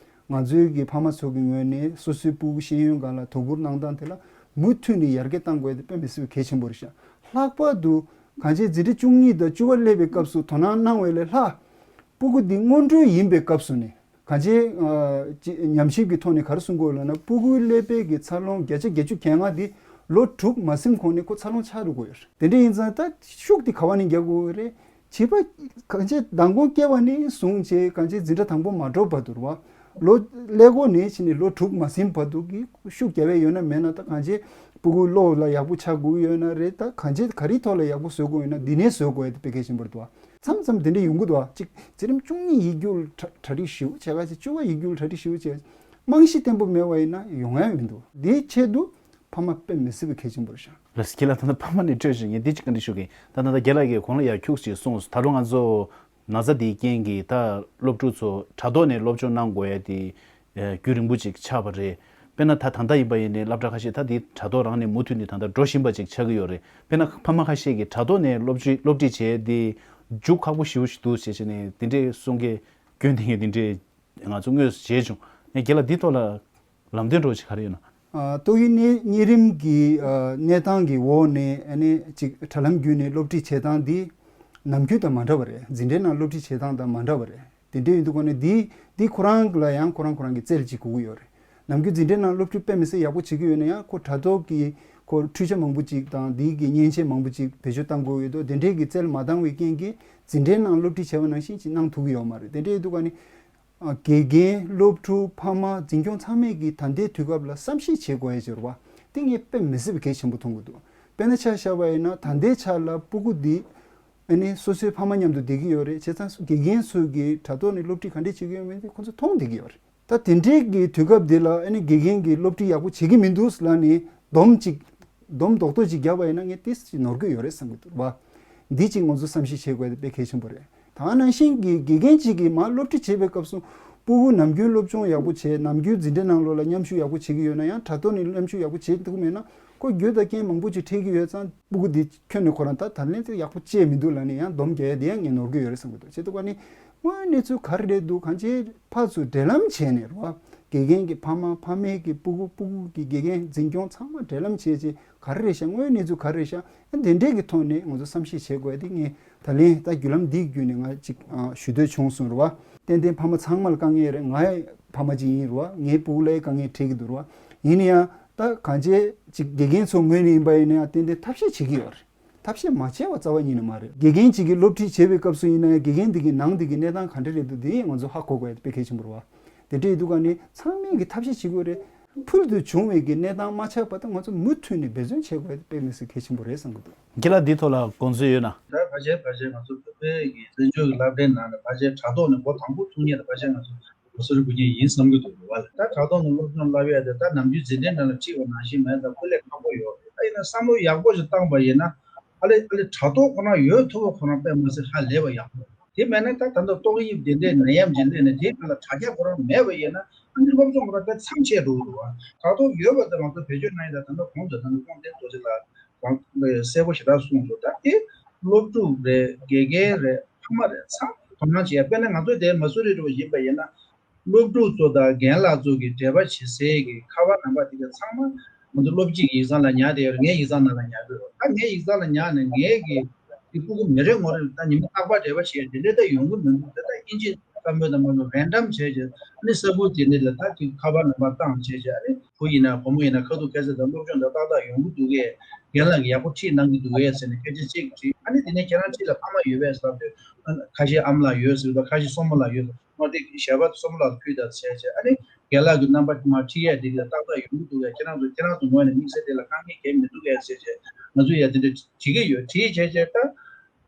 ང་ཚོའི་གི་ཕ་མ་ཚོ་གི་ངོས་ནས་སོ་སོའི་སྤུ་གུ་ཤེས་ཡོན་སྒང་ལ་དོ་ཁུར་གནང་སྟངས་དེ་ལ་མུ་མཐུད་ནས་ཡར་རྒྱས་གཏང་དགོས་དེ་དཔེ་མི་སྲིད་པའི་གལ་ཆེན་པོ་རེད་ཤག་ལྷག་པར་དུ་གང་ཅི་འཛིན་གྲྭ་བཅུ་གཉིས་དང་བཅུ་པ་སླེབས་པའི་སྐབས་སུ་དོ་སྣང་གནང་བའི་ལས་ལྷག་སྤུ་གུ་འདི་སྔོན་འགྲོའི་ཡིན་པའི་སྐབས་སུ་ནས་གང་ཅི་ཨ་ཅི་ཉམས་ཞིབ་ཀྱི་ཐོག་ནས་ག་རེ་གསུང་གི་ཡོད་ལབ་ན་སྤུ་གུའི་ཀླད་པའི་གི་འཚར་ལོངས་བརྒྱ་ཆ་བརྒྱད་ཅུ་གྱ་ལྔ་འདི་ལོ་དྲུག་མ་ཟིན་གོང་ནས་ཁོ་འཚར་ལོངས་ཆགས་འགྲོ་གི་ཡོད་རེད། དེ་འདྲ་ཡིན་ཙང་ད་ཤུགས་དེ་ག་བ་ནས་རྒྱག་དགོས་རེད། བྱིས་པ་གང་ཅི་མདང་དགོང་སྐྱེ་བ་ནས་བཟུང་བྱས་གང་ཅི་འཛིན་གྲྭ་དང་པོ་མ་འགྲོ་བར་དུ་རེད་བ། ལོ་ཀླད་ཀོར་ནས་ཕྱིན་ནས་ལོ་དྲུག་མ་ཟིན་བར་དུ་གི་ཤུགས་རྒྱབ་ཡས་ཡོད་ན་མེད་ན་ད་གང་ཅི་སྤུ་གུ་བློ་ལ་ཡག་པོ་ཆགས་དགོས་ཡོད་ན་རེད། ད་གང་ཅི་ག་རེའི་ཐོག་ལ་ཡག་པོ་བཟོ་དགོས་ཡོད་ན་འདི་ནས་བཟོ་དགོས་ཡ་དེ་དཔེ་གལ་ཆེན་པོ་རེད་བ། མཚམས་མཚམས་དེ་འདྲ་ཡོང་གི་འདུག་བ། གཅིག་འཛིན་རིམ་བཅུ་གཉིས་ཡིག་སྒྱུར་གྲ་གྲ་སྒྲིག་ཞིབ་བྱས་ག་ཅི་བཅུ་པ་ཡིག་སྒྱུར་གྲ་སྒྲིག་ཞིབ་བྱས་རྨང་གཞི་བརྟན་པོ་མེད་པ་ཡིན་ན་ཡོང་ཡ་མི་འདུག་འདིའི་ཆེད་དུ་ཕ་མ་དཔེ་མི་སྲིད་པའི་གལ་ཆེན་པོ་རེད་ཤག་ལགས་སོ། ཁྱེད་ལ་ད་ལྟ་ཕ་མ་ནས་འཕྲོས་ཤིང་ངས་འདི་གཅིག་བཀའ་འདྲི་ཞུ་གི་ཡིན། ད་ད་ལྟ་རྒན་ལགས་ཀྱིས་གོང་ལ་ཡར་ཁྱུག་ཅིག་གསུངས་སོང་། ད་རུང་ང་ཚོ་ན་ཚ་འདིའི་རྐྱེན་གྱིས་ད་སློབ་ཕྲུག་ཚོ་དྲ་ཐོག་ནས་སློབ་སྦྱོང་གནང་དགོས་ཡ་དེ་རྒྱུན་རིང་པོ་ཅིག་ཆགས་པ་རེད། དཔེར་ན་ད་ད་ལྟ་ཡིན་པ་ཡིན་ནའི་སློབ་གྲྭ་ཁ་ཤས་ད་དེ་དྲ་ཐོག་རང་ནས་མུ་མཐུད་ནས་ད་ལྟ་འགྲོ་བཞིན་པ་ཅིག་ཆགས་ཀྱི་ཡོད་རེད། དཔེར་ན་ཕ་མ་ཁ་ཤས་ཀྱིས་དྲ་ཐོག་ནས་སློབ་ཁྲིད་སློབ་ཁྲིད་བྱས་དེ་རྒྱུགས་ཁག་པོ་ཞེ་པོ་ཞིག་འདུག་ཅེས་བྱས་ནས་དེ་འདྲའི་གསུང་མཁན་སྐྱོན་དེ་ངས་དེ་འདྲའི་ང་ཚོ་དངོས་སུ་བྱས་བྱུང་། ངས་རྒན་ལགས་འདི་ཐོག་ལ་ལམ་སྟོན་འདྲ་བོ་ཞིག་ག་རེ་ཡོད་ན། ཨ་ཏོག་དབྱིབས་གཉན་གཉན་རིམས་ཀྱི་ཨ་གནས་སྟངས་ཀྱི་འོག་ནས་ཨ་ནི་ཅིག་དྲ་ལམ་བརྒྱུད་ནས་སློབ་ཁྲིད་བྱེད་སྟངས་འདི་ནམ་རྒྱུན་དང་མ་འདྲ་བ་རེད། འཛིན་གྲྭའི་ནང་སློབ་ཁྲིད་བྱེད་སྟངས་དང་མ་འདྲ་བ་རེད། དེ་འདྲ་ཡིན་དུས་གོ་ནས་འདི་འདི་ཁོ་རང་ལ་ཡང་ཁོ་རང་ཁོ་རང་གི་རྩལ་ཅིག་དགོས་ཀྱི་ཡོད་རེད། ནམ་རྒྱུན་འཛིན་གྲྭའི་ནང་སློབ་ཁྲིད་དཔེ་མི་སྲིད་ཡག་པོ་བྱེད་ཀྱི་ཡོད་ན་ཡང་ཁོ་དྲ་ཐོག་གི་ཁོ་འཕྲུལ་ཆས་མང་པོ་ཅིག་དང་འདི་གི་མཉེན་ཆས་མང་པོ་ཅིག་བེད་སྤྱོད་གཏང་དགོས་ཀྱི་ཡོད་དོ། དེ་འདྲའི་གི་རྩལ་མ་འདང་བའི་རྐྱེན་གྱིས་འཛིན་གྲྭའི་ནང་སློབ་ཁྲིད་བྱས་པ་ནང་བཞིན་ཅིག་གནང་ཐུབ་ཀྱི་ཡོད་མ་རེད། དེ་འདྲ་ཡིན་དུས་ག་ནི་ཨ་དགེ་རྒན་སློབ་ཕྲུག་ཕ་མ་འཛིན་སྐྱོང་ཚང་མས་ཀྱི་ད་ལྟའི་དུས་སྐབས་ལ་བསམ་ཤེས་བྱེད་དགོས་ཡ་ཅིག་རེད་བ། དེ་ངས་དཔེ་མི་སྲིད་པའི་གལ་ཆེན་པོ་མཐོང་གི་འདུག་དཔེར་ན་ཆ་བཞག་པ་ཡིན་ན་ད་ལྟའི་ཆ་ལ་སྤུ་གུ་འདི་ཨ་ནི་སོ་སོའི་ཕ་མ་མཉམ་དུ་བསྡད་ཀྱི་ཡོད་རེད། བྱས་ཙང་དགེ་རྒན་ཚོས་ཀྱི་དྲ་ཐོག་ནས་སློབ་ཁྲིད་ག་འདྲས་བྱེད་ཀྱི་ཡོད་མེད་དེ་ཁོ་ཚོ་མཐོང་བསྡད་ཀྱི་ཡོད་རེད། ད་དེ་འདྲའི་གི་དུས་སྐབས་འདི་ལ་ཨ་ནི་དགེ་རྒན་གྱིས་སློབ་ཁྲིད་ཡག་པོ་བྱེད་ཀྱི་མི་འདུག་ལབ་ནས་སྡོམ་གཅིག་སྡོམ་རྡོག་རྡོག་ཅིག་བརྒྱབ་པ་ཡིན་ན་ངས་ཏོག་ཙམ་ནོར་གྱི་ཡོད་རེད་བསམ་གྱི་འདུག་བ། འདི་གཅིག་ང་ཚོ་བསམ་ཤེས་བྱེད་དགོས་དེ་དཔེ་གལ་ཆེན་པོ་རེད། ད་ནང་བཞིན་གྱི་དགེ་རྒན་གཅིག་གིས་མར་སློབ་ཁྲིད་བྱེད་པའི་སྐབས་སུ་སྤུ་གུ་ནམ་རྒྱུན་སློབ་སྦྱོང་ཡག་པོ་བྱས་ནམ་རྒྱུན་འཛིན་གྲྭ་ནང་ལོགས་ལ་མཉམ་ཞུགས་ཡག་པོ་བྱེད་ཀྱི་ཡོད་ན་ཡང་དྲ་ཐོག་ནས་མཉམ་ཞུགས་ཡག་པོ་བྱེད་ཐུབ་མེད་ན་ཁོ་རྒྱུ་དང་རྐྱེན་མང་པོ་ཅིག་འཕྲད་ཀྱི་ཡོད་ཙང་སྤུ་གུ་འདི་ཁྱོན་ནས་ཁོ་རང་ད་ད་ལན་དེ་ཡག་པོ་བྱས་མི་འདུག་ལབ་ནས་ཡང་སྡོམ་རྒྱག་ཡ་དེ་ཡང་ངས་ནོར་གྱི་ཡོད་རེད་བསམ་གྱི་འདུག་བྱས་ཙང་ནི་དངོས་གནས་ཚུལ་ག་རེ་རེད་འདུག་གང་ཅིའི་ཕར་ཚུར་འབྲེལ་ལམ་བྱས་ནས་རེད་བ། དགེ་རྒན་གྱི་ཕ་མ་ཕ་མའི་གི་སྤུ་གུ་སྤུ་གུ་གི་དགེ་རྒན་འཛིན་སྐྱོང་ཚང་མ་འབྲེལ་ལམ་བྱས་རྗེས་ག་རེ་རེད་ཤག་དངོས་གནས་ཚུལ་ག་རེ་རེད་ཤག་ཨ་འདི་འདྲས་ཀྱི་ཐོག་ནས་ང་ཚོ་བསམ་ཤེས་བྱེད་དགོས་ཡ་དེ་ངས་ད་ལན་ད་བརྒྱུད་ལམ་འདིའི་བརྒྱུད་ནས་ང་ཅིག་ཨ་ཞུ་འདོད་བྱུང་སོང་རེད་བ། ཏན་ཏན་ཕ་མ་ཚང་མ་ལ་དཀའ་ངལ་རེད། ང་ཡང་ཕ་མ་ཅིག་ཡིན་རེད་བ། ངའི་སྤུ་གུ་ལ་ཡང་དཀའ་ངལ་འཕྲད་ཀྱི་འདུག་རེད་བ། ཡིན་ན་ཡང་ད་གང་ཅི་ཅིག་དགེ་རྒན་ཚོ་ངོས་ནས་ཡིན་པ་ཡིན་ན་ཡང་ཏན་ཏན་ཐབས་ཤེས་བྱེད་ཀྱི་ཡོད་རེད། ཐབས་ཤེས་མ་བྱས་པ་རྩ་བ་ཉིད་ནས་མ་རེད། དགེ་རྒན་གཅིག་གིས་སློབ་ཁྲིད་བྱེད་པའི་སྐབས་སུ་ཡིན་ན་ཡང་དགེ་རྒན་འདི་གི་ནང་འདི་གི་གནས་སྟངས་ག་འདྲ་རེད་འདུག་འདི་ང་ཚོ་ཧ་གོ་དགོས་ཡ་དཔེ་གལ་ཆེན་པོ་རེད་བ། དེ་འདྲ་ཡིན་དུས་ག་ནི་ཚང་མས་ཀྱི་ཐབས་ཤེས་བྱེད་དགོས་རེད། ཕུལ་དུ་བྱུང་བའི་གི་གནས་སྟངས་མ་ཆགས་པ་དང་ང་ཚོ་མུ་མཐུད་ནས་འབད་བརྩོན་བྱེད་དགོས་ཡ་དཔེ་མི་སྲིད་གལ་ཆེན་པོ་རེད་བསམ་གི་འདུག་རྒན་ལགས་འདིའི་ཐོག་ལ་དགོངས་ཚུལ་ཡོད་ན། ད་ཕལ་ཆེར་ཕལ་ཆེར་ང་ཚོ་བོད་པའི་གི་བཙན་བྱོལ་གི་སློབ་གྲྭའི་ནང་ནས་ཕལ་ཆེར་དྲ་ཐོག་ནས་མགོ་དང་པོ་ཐུག་མཁན་དེ་ཕལ་ཆེར་ང་ཚོ་ལོ་སོ་རི་དགུ་ཉིན་ཡིན་བསམ་གྱི་འདུག་བ་ལ། ད་དྲ་ཐོག་ནས་སློབ་སྦྱོང་བསླབ་ཡས་དེ་ད་ནམ་རྒྱུན་འཛིན་གྲྭའི་ནང་ལ་ཁྲིད་པ་ནང་བཞིན་མེད་ཙང་སྐུ་ལས་ཁག་པོ་ཡོད་རེད། ད་ཡིན་ན་བསམ་བློ་ཡག་པོ་ཞིག་བཏང་པ་ཡིན་ན་ཨ་ལེ་ཨ་ལེ་དྲ་ཐོག་ཁོ་རང་ཡོད་ཐུབ་པ་ཁོ་རང་དཔེ་མ་སྲིད་ཧ་ལས་པ་ཡག་པོ་རེད། དེ་མེད་ན་ད་ད་ལྟ་ཏོག་དབྱིབས་དེ་འདྲའི་ནད་ཡམས་ཅིག་སླེབས་ནས་དེའི་སྒང་ལ་དྲ་རྒྱ་ཁོ་རང་མེད་པ་ཡིན་ན་ཨ་ནི་སློབ་སྦྱོང་ཁོ་རང་དཔེ་མཚམས་ཆད་འགྲོ་གི་འདུག་བ། དྲ་ཐོག་ཡོད་པ་དེ་ང་ཚོ་བེད་སྤྱོད་གནང་ཡས་ད་ད་ལྟ་གོང་དུ་ད་ལྟ་སྐྱོང་བརྟན་རྡོ་རྗེ་ལགས་རང་གསལ་པོ་ཞེ་དྲག་གསུངས་འདུག་ད་དེ་སློབ་ཕྲུག་རེད། དགེ་རྒན་རེད། ཕ་མ་རེད། ཚང་མ་དོ་སྣང་བྱེད་ཡ། དཔེར་ན་ང་ཚོ་དེ་མ་སུ་རི་འགྲོ་བ་ཡིན་པ་ཡིན་ན་སློབ་ཕྲུག་ཚོ་དང་རྒན་ལགས་ཚོ་གི་འབྲེལ་བ་བྱེད་སའི་གི་ཁ་པར་ནམ་བར་དེ་ག་ཚང་མ་ང་ཚོ་སློབ་སྤྱི་གི་ཡིག་ཚང་ལ་ཉར་བསྡད་ཡོད་རེད། ངའི་ཡིག་ཚང་ནང་ལ་ཉར་གི་ཡོད་རེད། ད་ངའི་ཡིག་ཚང་ལ་ཉར་ནས་ངའི་གི་དེ་སྤུ་གུ་མི་རེ་ངོ་རེ་ལ་ད་ཉི་མ་རྟག་པར་འབྲེལ་བ་བྱེད་ཡ་དེ་འདྲ་ད་ཡོང་གི་མི་འདུག་ད་ད་ཨིན་ཇི་ བཀའ་མོལ་དང་མ་མོལ་རན་ཌམ་བྱས་བྱས་ཨ་ནི་ས་ཁུལ་དེ་འདྲ་ལ་ད་ཅིག་ཁ་པར་ནང་པར་བཏང་བྱས་བྱས་ཨ་ནི་བུ་ཡིན་ན་བུ་མོ་ཡིན་ན་ཁ་ཐུག་ཁ་གསལ་དང་སློབ་སྦྱོང་དང་ཏག་ཏག་ཡོང་གི་འདུག་གས། རྒན་ལགས་ཀྱིས་ཡག་པོ་ཁྲིད་གནང་གི་འདུག་གས་ཟེར་ནས་སྐད་ཆ་གཅིག་དྲིས། ཨ་ནི་དེ་ནས་ཁྱེད་རང་འཁྲིས་ལ་ཕ་མ་ཡོད་པས་ཟེར་དུས་ཨ་ཁ་ཤས་ཨ་མ་ལགས་ཡོད་ཟེར་དུས་ཁ་ཤས་སྲུ་མོ་ལགས་ཡོད་ཟེར། མ་དེ་ཞལ་པར་སྲུ་མོ་ལགས་ལ་ཕུལ་དང་བྱས་བྱས་ཨ་ནི་རྒན་ལགས་ཀྱི་རྣམ་པ་མ་ཁྲིད་ཡས་དེ་ག་ཏག་ཏག་ཡོང་གི་འདུག་གས། ཁྱེད་རང་ཚོ་ཁྱེད་རང་ཚོ་ངོས་ནས་དམིགས་བསལ་དེ་ལ་དཀའ་ངལ་གང་མི་འདུག་གས་ཟེར་བྱས་ང་ཚོས་ཡ་དེ་འདྲ་བྱེད་ཀྱི་ཡོད། བྱེད་བྱས་བྱས་ད་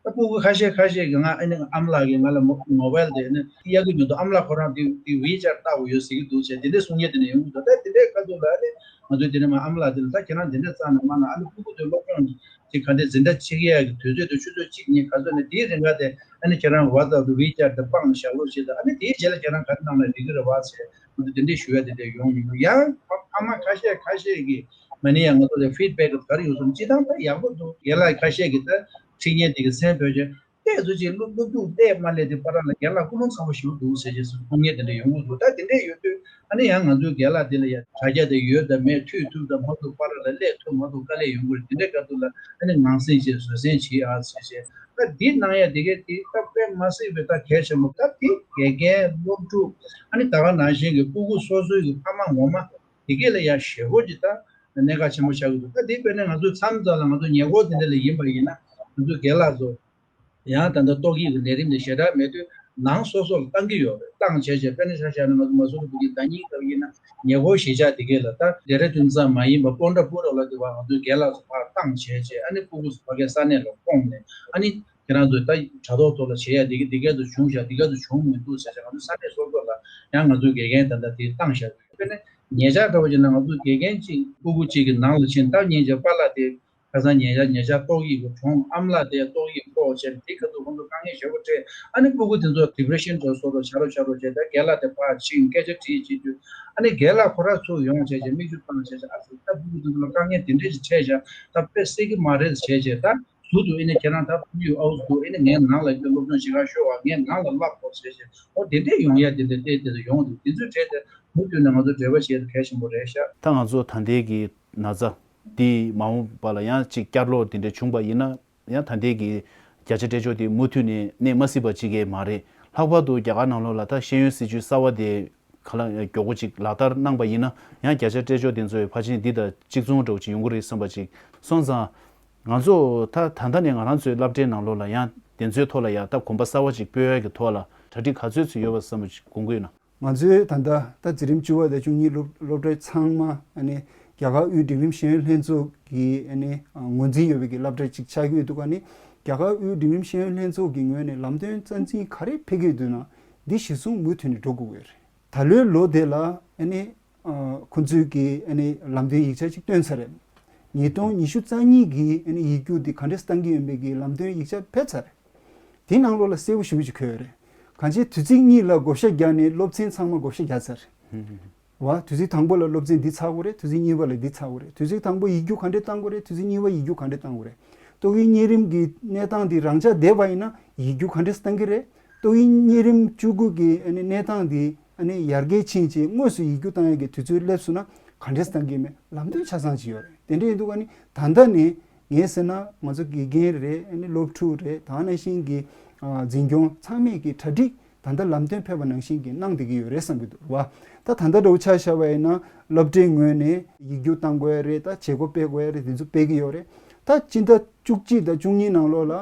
ད་སྤུ་གུ་ཁ་ཤས་ཁ་ཤས་ཀྱིས་ང་ཨ་ནི་ཨ་མ་ལགས་ཀྱིས་ང་ལ་མོ་མོ་བལ་དེ་ཨ་ནི་གཡར་གྱི་མི་འདུག་ཨ་མ་ལགས་ཁོ་རང་དེ་དེ་ཝི་ཆེར་ལྟ་བུ་ཡོད་ཟེར་གྱི་འདུག་ཟེར་དེ་འདྲའི་གསུང་མཁན་དེ་འདྲ་ཡོང་གི་འདུག་ད་དེ་འདྲའི་སྐབས་དུ་ལ་ཨ་ནི་ང་ཚོས་དེ་འདྲ་མ་ཨ་མ་ལགས་དེ་ལ་ད་ཁྱེད་རང་དེ་འདྲ་རྩ་ནས་མ་གནང་། ཨ་ནི་སྤུ་གུ་དེ་སློབ་སྦྱོང་ཅིག་ག་འདྲས་འཛིན་གྲྭ་ཆགས་ཡག་གི་དུས་ཚོད་དེ་ཆུ་ཚོད་གཅིག་གཉིས་ག་ཚོད་ནས་དེའི་རིང་ག་དེ་ཨ་ནི་ཁྱེད་རང་ཝ་ཙབ་དང་ཝི་ཆེར་དེ་སྤངས་ནས་བཞག་རོགས་བྱེད་དང་། ཨ་ནི་དེའི་རྗེས་ལ་ཁྱེད་རང་ག་རེ་གནང་ན་འགྲིག་གི་རེད་བ་ཟེར་ང་ཚོ་དེ་འདྲས་ཞུ་ཡ་དེ་འདྲས་ཡོང་མི་འདུག་ཡང་ཕ་ཕ་མ་ཁ་ཤས་ཁ་ཤས་ཀྱིས་མ་ནི་ཡང་ང་ཚོ་ལ་ཕིཌ་བེག་ག་རེ་ཡོད་སོང་། སྤྱིར་བཏང་ད་ཡག་པོ་འདུག་རྒན་ལགས་ཁ་ཤས་ཀྱིས་ད་ཁྲིད་མཁན་དེ་གི་སེམས་བོད་ཀྱི་ཏོག་ཙམ་ཅིག་སློབ་སློབ་ཕྲུག་ཏོག་ཙམ་མ་སླེབས་དུས་བར་ལ་རྒན་ལགས་ཀུན་སློང་ཚ་པོ་ཞིག་འདུག་ཟེར་རྗེས་སུ་ཁོང་ངས་དེ་འདྲ་ཡོང་གི་འདུག་ད་དེ་འདྲ་ཡོད་དུས་ཨ་ནི་ཡང་ང་ཚོའི་རྒན་ལགས་དེ་ལ་ཡ་དྲ་རྒྱ་དེ་ཡོད་དམ་མེད། འཐུས་ཐུབ་དང་མ་ཐུབ་བར་ལ་སླེབས་ཐུབ་མ་ཐུབ་དཀའ་ལས་ཡོང་གི་རེད། དེ་འདྲའི་སྐབས་དུ་ལ་ཨ་ནི་ངང་སེང་བྱས་བཟོད་བསྲན་བྱེད་ཨ་ཟེར་བྱས་ད་འདི་གནང་ཡ་དེ་གས་དེ་སྟབས་དཔེ་མ་སྲིད་པའི་ད་གལ་ཆེན་པོ། ད་དེ་དགེ་རྒན་སློབ་ཕྲུག་ཨ་ནི་ད་ག་ནང་བཞིན་གྱི་སྤུ་གུ་སོ་སོའི་གི་ཕ་མ་ངོ་མ་དེ་གས་ལ་ཡ་ཞེ་པོ་ཅིག་ད་གནད་འགག་ཆེན་པོ་ཆགས་ཀྱི་འདུག་ད་དེ་དཔེར་ན་ང་ཚོའི་མཚམས་མཚམས་ལ་ང་ཚོ་ཉེ་འཁོར་དེ་འདྲ་ལ་ཡིན་པ་ཡིན་ན་ང་ཚོའི་རྒན་ལགས་ཚོ། ཡང་ད་ལྟ་ཏོག་དབྱིབས་ཀྱི་ནད་རིམས་དེ་ཞེ་དྲག་མེད་དུས་ནང་སོ་སོ་ལ་བཏང་གི་ཡོད་རེད། བཏང་བྱས་བྱས་དཔེར་ན་ཆ་བཞག་ན་ང་ཚོ་མ་སུ་རི་བུ་གི་ཟླ་ཉིན་སྐབས་ཡིན་ན་ཉེ་འཁོར་གཞིས་ཆགས་དེ་གས་ལ་ད་ལྡེ་ར་ལྡུན་ཙམ་མ་ཡིན་པ་པོན་ཌ་པུ་ར་ལ་དེ་བ་ང་ཚོའི་རྒན་ལགས་སུ་ཕར་བཏང་བྱས་བྱས་ཨ་ནི་སྤུ་གུ་ཚོ་ཕ་གའི་ས་གནས་ལ་སྤོངས་ནས་ཨ་ནི་ཁྱེད་རང་ཚོས་ད་དྲ་ཐོག་ཐོག་ལ་བྱེད་ཡ་དེ་གས་དེ་གས་ཚོ་བྱུང་བཞག་དེ་གས་ཚོ་བྱུང་མི་འདུག་ཟེར་བྱས་ང་ཚོ་ས་གནས་སོ་སོ་ལ་ཡང་ང་ཚོའི་དགེ་རྒན་ད་ལྟ་དེ་བཏང་བཞག་དཔེར་ན་ཉེ་ཆར་འདྲ་བོ་བྱས་ན་ང་ཚོ་དགེ་རྒན་གཅིག་སྤུ་གུ་གཅིག་གི་ནང་ལ་ཕྱིན་སྟབས་ཉེས་བྱས་པཱ་ལགས་དེ། ཁ་སང་ཉེ་ཆར་ཉེ་ཆར་ཏོག་དབྱིབས་ཀྱི་གྲོངས། ཨ་མ་ལགས་དེ་ཏོག་དབྱིབས་ཕོག་བྱས་དེ་ཁ་ཐུག་ཁོང་ཚོ་དཀའ་ངལ་ཞེ་པོ་འཕྲད། ཨ་ནི་སྤུ་གུ་དེ་ཚོ་ཌི་པི་རེ་ཤན་འདྲ་བཟོ་རོགས་བྱ་རོགས་བྱ་རོགས་བྱས། ད་རྒན་ལགས་དེ་ཕར་ཕྱིན་སྐད་ཆ་དྲིས་བྱེད་དུས་ཨ་ནི་རྒན་ལགས་ཁོ་རང་ཚུར་ཡོང་བྱས་བྱས་མིག་ཆུ་བཏང་བྱས་བྱས་ཨ་ཙི་ད་སྤུ་གུ་དེ་ཚོ་ལ་དཀའ་ངལ་དེ་འདྲས་ཞིག་འཕྲད་བཞག་ད་དཔེ་སྲིད་ཀྱི་མ་རེད་བྱས་བྱས་ད་ཟུར་དུ་ཨེ་ནི་ཁྱེད་རང་ད་སྤུ་གུ་ཨའུ་ཚུགས་ཨེ་ནི་ངའི་ནང་ལ་སློབ་སྦྱོང་བྱེད་ག་ཤོག་ཨ་ངའི་ནང་ལ་བསླབ་དགོས་བྱས་བྱས་ཨོ་དེ་འདྲས་ཡོང་ཡ་དེ་འདྲས་དེ་དེ་ཚོ་ཡོང་འདུག་དེ་ཚོའི་གྲས་དེ་མུ་མཐུད་ནས་ང་ཚོ་འབྲེལ་བ་བྱས་ཏེ་གལ་ཆེན་པོ་རེད་ཤག་ད་ང་ཚོ་ད་ལྟའི་གི་ན་ཚ། འདི་མ་འོངས་པ་ལ་ཡང་ཅིག་བསྐྱར་ལོག་དེ་འདྲ་བྱུང་པ་ཡིན་ན་ཡང་ད་ལྟའི་གི་བརྒྱ་ཆ་སྤྲད་ཆོག་དེ་མུ་མཐུད་ནས་གནས་མ་སྲིད་པ་ཅིག་གས་མ་རེད། ལྷག་པར་དུ་རྒྱ་གར་ནང་ལོགས་ལ་ད་ཤེས་ཡོན་སྲིད་བྱུས་གསར་བ་དེ་ག་ལ་མགྱོགས་པོ་ཅིག་ལག་བསྟར་གནང་པ་ཡིན་ན་ཡང་བརྒྱ་ཆ་སྤྲད་ཆོག་དེ་ཚོའི་ཕལ་ཆེར་འདི་དང་གཅིག་མཚུངས་འདྲ་བོ་ཅིག་ཡོང་གི་རེད་བསམ་པ་ཅིག་སོང་ཙང་། ང་ཚོ་ད་ད་ལྟ་ནས་ང་རང་ཚོའི་སློབ་གྲྭའི་ནང་ལོགས་ལ་ཡང་དེ་ཚོའི་ཐོག་ལ་ཡང་ད་གོམ་པ་གསར་བ་ཅིག་སྤོ་ཡ་གི་ཐོག་ལ་གྲ་སྒྲིག་ག་ཚོད་ཚོད་ཡོད་པ་བསམ་པ་ཅིག་དགོངས་ཀྱི་ཡོད་ན། ང་ཚོའི་ད་ལྟ་ད་འཛིན་རིམ་བཅུ་པ་དང་བཅུ་གཉིས་སློབ་སློབ་གྲྭའི་ཚང་མ་ཨ་ནི་རྒྱ་གར་དབུས་འབྲིང་རིམ་ཤེས་ཡོན་ལྷན་ཚོགས་ཀྱི་ཨ་ནི་ངོས་འཛིན་ཡོད་པའི་གི་སློབ་གྲྭ་ཅིག་ཆགས་ཀྱི་ཡོད་འདུག་ཨ་ནི་རྒྱ་གར་དབུས་འབྲིང་རིམ་ཤེས་ཡོན་ལྷན་ཚོགས་ཀྱི་ངོས་ནས་ལམ་སྟོན་རྩ་འཛིན་ག་རེ་ཕེབས་ཀྱི་ཡོད་འདུག་ན་འདི་གཞིར་བཟུང་མུ་མཐུད་ནས་འགྲོ་དགོས་ཀྱི་ཡོད་རེད། ད་ལོའི་ལོ་དེ་ལ་ཨ་ནི་ཁོང་ཚོས་ཀྱི་ཨ་ནི་ལམ་སྟོན་ཡིག་ཆ་ཅིག་བཏོན་ཚར་རེད། ཉིས་སྟོང་ཉི་ཤུ་རྩ་གཉིས་ཀྱི་ཨ་ནི་ཡིག་རྒྱུགས་འདི་ག་འདྲས་གཏང་གི་ཡོད་པའི་གི་ལམ་སྟོན་ཡིག་ཆ་ཕེབས་ཚར་རེད། དེའི་ནང་ལོགས་ལ་གསལ་པོ་ཞེ་པོ་ཅིག་འཁོད་ཡོད་རེད། གང་ཅི་དུས་ཚིགས་གཉིས་ལ་བགོ་བཤའ་བརྒྱབ་ནས་སློབ་ཚན་ཚང་མ་བགོ་བཤའ་བརྒྱབ་ཚར་རེད། བ། དུས་ཚིགས་དང་པོ་ལ་སློབ་ཚན་འདི་ཚར་དགོས་རེད། དུས་ཚིགས་གཉིས་པ་ལ་འདི་ཚར་དགོས་རེད། དུས་ཚིགས་དང་པོ་ཡིག་རྒྱུགས་ག་འདྲས་གཏང་དགོས་རེད། དུས་ཚིགས་གཉིས་པ་ཡིག་རྒྱུགས་ག་འདྲས་གཏང་དགོས་རེད། ཏོག་དབྱིབས་གཉན་རིམས་ཀྱི་གནས་སྟངས་འདི་རང་འཇགས་བསྡད་པ་ཡིན་ན་ཡིག་རྒྱུགས་ག་འདྲས་གཏང་གི་རེད། ཏོག་དབྱིབས་གཉན་རིམས་བཅུ་དགུ་གི་ཨ་ནི་གནས་སྟངས་འདི་ཨ་ནི་ཡར་རྒྱས་ཕྱིན་བྱས་དངོས་སུ་ཡིག་རྒྱུགས་གཏང་ཡག་གི་དུས་ཚོད་སླེབས་སོང་ན་ག་འདྲས་གཏང་གི་མེད་ལམ་སྟོན་ཆ་ཚང་ཅིག་ཡོད་རེད། དེ་འདྲས་ཡིན་དུས་ཨ་ནི་ད་ལྟ་ནས་ངས་ཟེར་ན་ང་ཚོ་དགེ་རྒན་རེད། ཨ་ནི་སློབ་ཕྲུག་རེད། ད་ནང་བཞིན་གྱི་ཨ་འཛིན་སྐྱོང་ཚང་མས་ཀྱི་གྲ་སྒྲིག་ད་ལྟ་ལམ་སྟོན་ཕེབས་པ་ནང་བཞིན་གྱི་གནང་བསྡད་ཀྱི་ཡོད་རེད་བསམ་གྱི་འདུག་བ། ད་ད་ལྟ་འདྲ་བོ་ཆ་བཞག་པ་ཡིན་ན་སློབ་གྲྭའི་ངོས་ནས་ཡིག་རྒྱུགས་གཏང་དགོས་ཡ་རེད། ད་བྱེད་སྒོ་སྤེལ་དགོས་ཡ་རེད། དེ་ཚོ་སྤེལ་གྱི་ཡོད་རེད། ད་སྤྱི་ཟླ་བཅུ་གཅིག་དང་བཅུ་གཉིས་ནང་ལོགས་ལ་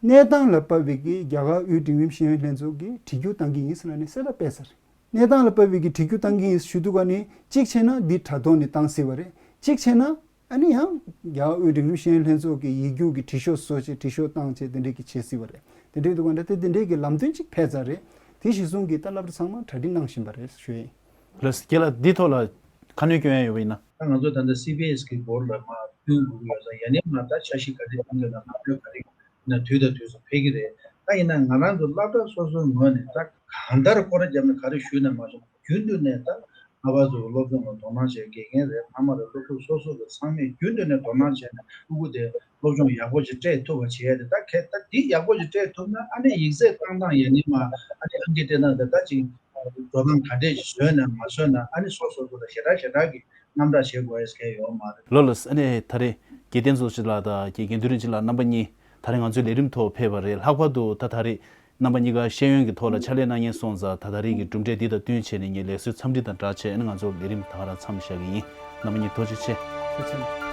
གནས་སྟངས་ལ་དཔག་པའི་གི་རྒྱ་གར་དབུས་འབྲིང་རིམ་ཤེས་ཡོན་ལྷན་ཚོགས་ཀྱིས་དྲི་རྒྱུགས་གཏང་གི་ཡིན་ཟེར་ནས་གསལ་བསྒྲགས་སྤེལ་ཚར། གནས་སྟངས་ལ་དཔག་པའི་གི་དྲི་རྒྱུགས་གཏང་གི་ཡིན་ཞུ་དུས་ག་ནི་གཅིག་བྱས་ན་འདི་དྲ་ཐོག་ནས་གཏང་སྲིད་པ་རེད། གཅིག་བྱས་ན་ཨ་ནི་ཡང་རྒྱ་གར་དབུས་འབྲིང་རིམ་ཤེས་ཡོན་ལྷན་ཚོགས་ཀྱི་ཡིག་རྒྱུགས་ཀྱི་དྲི་ཤོག་བཟོ་བྱས་དྲི་ཤོག་བཏང་བྱས་དེ་འདྲས་ཀྱི་བྱེད་སྲིད་པ་རེད། དེ་འདྲས་འདུག་ག་འདྲ་དེ་དེ་འདྲས་ཀྱི་ལམ་སྟོན་གཅིག་ཕེབས་ཚར་རེད། དེ་གཞིར་བཟུང་གི་ད་སློབ་གྲྭ་ཚང་མ་གྲ་སྒྲིག་གནང་བཞིན་པ་རེད་ཞུ་ཡིན། ལགས་སོ། ཁྱེད་ལ་འདི་ཐོག་ལ་ཁ་སྣོན་སྐྱོན་ཡ་ཡོད་པ་ཡིན་ན། ད་ང་ཚོ་ད་ལྟ་སི་བི་ཨེ་སི་གི་སྐོར་ལ་མར་བསྟུན་དགོས་ཀྱི་ཡོད་ཙང་ཡ་ནི་མ་ད་འཆར་གཞི་ག་རེ་བཏིང་ཡོད་ན་ལམ་སྟོན་ག་རེ་ན་དུས་དང་དུས་སུ་ཕེབས་ཀྱི་རེད། ད་ཡིན་ན་ང་རང་ཚོ་སློབ་གྲྭ་སོ་སོའི་ངོས་ནས་ད་གང་ལྟར་སྐོར་ར་བརྒྱབ་ནས་ག་རེ་ཞུས་ན་མ་ཞུ་རྒྱུན་དུ་ནས་ད་ལྷག་པར་དུ་སློབ་སྦྱོང་ལ་དོ་སྣང་བྱེད་དགེ་རྒན་རེད། ཕ་མ་རེད། སློབ་ཕྲུག་སོ་སོ་གི་ཚང་མས་རྒྱུན་དུ་ནས་དོ་སྣང་བྱས་ནས་ཕྲུ་གུ་དེ་སློབ་སྦྱོང་ཡག་པོ་ཅིག་སྤྲད་ཐུབ་པ་བྱས་ཏེ་ད་གལ་ད་འདི་ཡག་པོ་ཅིག་སྤྲད་ཐུབ་ན་ཨ་ནི་ཡིག་ཚད་བཏང་སྟངས་ཡ་ནི་མ་ཨ་ནི་ཨང་ཀི་སྤྲད་སྟངས་དེ་ད་ཅིག་འགྲོ་སྟངས་ག་འདྲས་ཅིག་བཟོས་ན་མ་བཟོས་ན་ཨ་ནི་སོ་སོ་སོ་ལ་ཞེ་དྲག་ཞེ་དྲག་གི་རྣམ་དག་བྱེད་དགོས་ཡས་གལ་ཡོད་མ་རེད། ལགས་ལགས། ཨ་ནི་ད་རེས་དགེ་བསྟན་རྡོ་རྗེ་ལགས་དང་དགེ་རྒན་དོན་རིན་ཆེན་ལགས་རྣམ་པ་གཉིས་ད་རེས་ང་ཚོའི་ལས་རིམ་ཐོག་ཕེབས་པ་རེད། ལྷག་པར་དུ་ད་ད་རེས་ རྣམ་པ་གཉིས་ཀ་ཤེས་ཡོན་གྱི་ཐོག་ལ་ཕྱག་ལས་གནང་མཁན་སོང་ཙང་། ད་ད་རེས་ཀྱི་གྲུབ་འབྲས་འདི་དང་བསྟུན་བྱས་ནས་ངས་ལེགས་གསོལ་འཚམས་འདྲི་དང་སྦྲགས་བྱས། ཨ་ནི་ང་ཚོ་ལས་རིམ་ད་ག་རང་མཚམས་བཞག་གི་ཡིན། རྣམ་པ་གཉིས་ཐུགས་རྗེ་ཆེ། ཐུགས་རྗེ་ཆེ།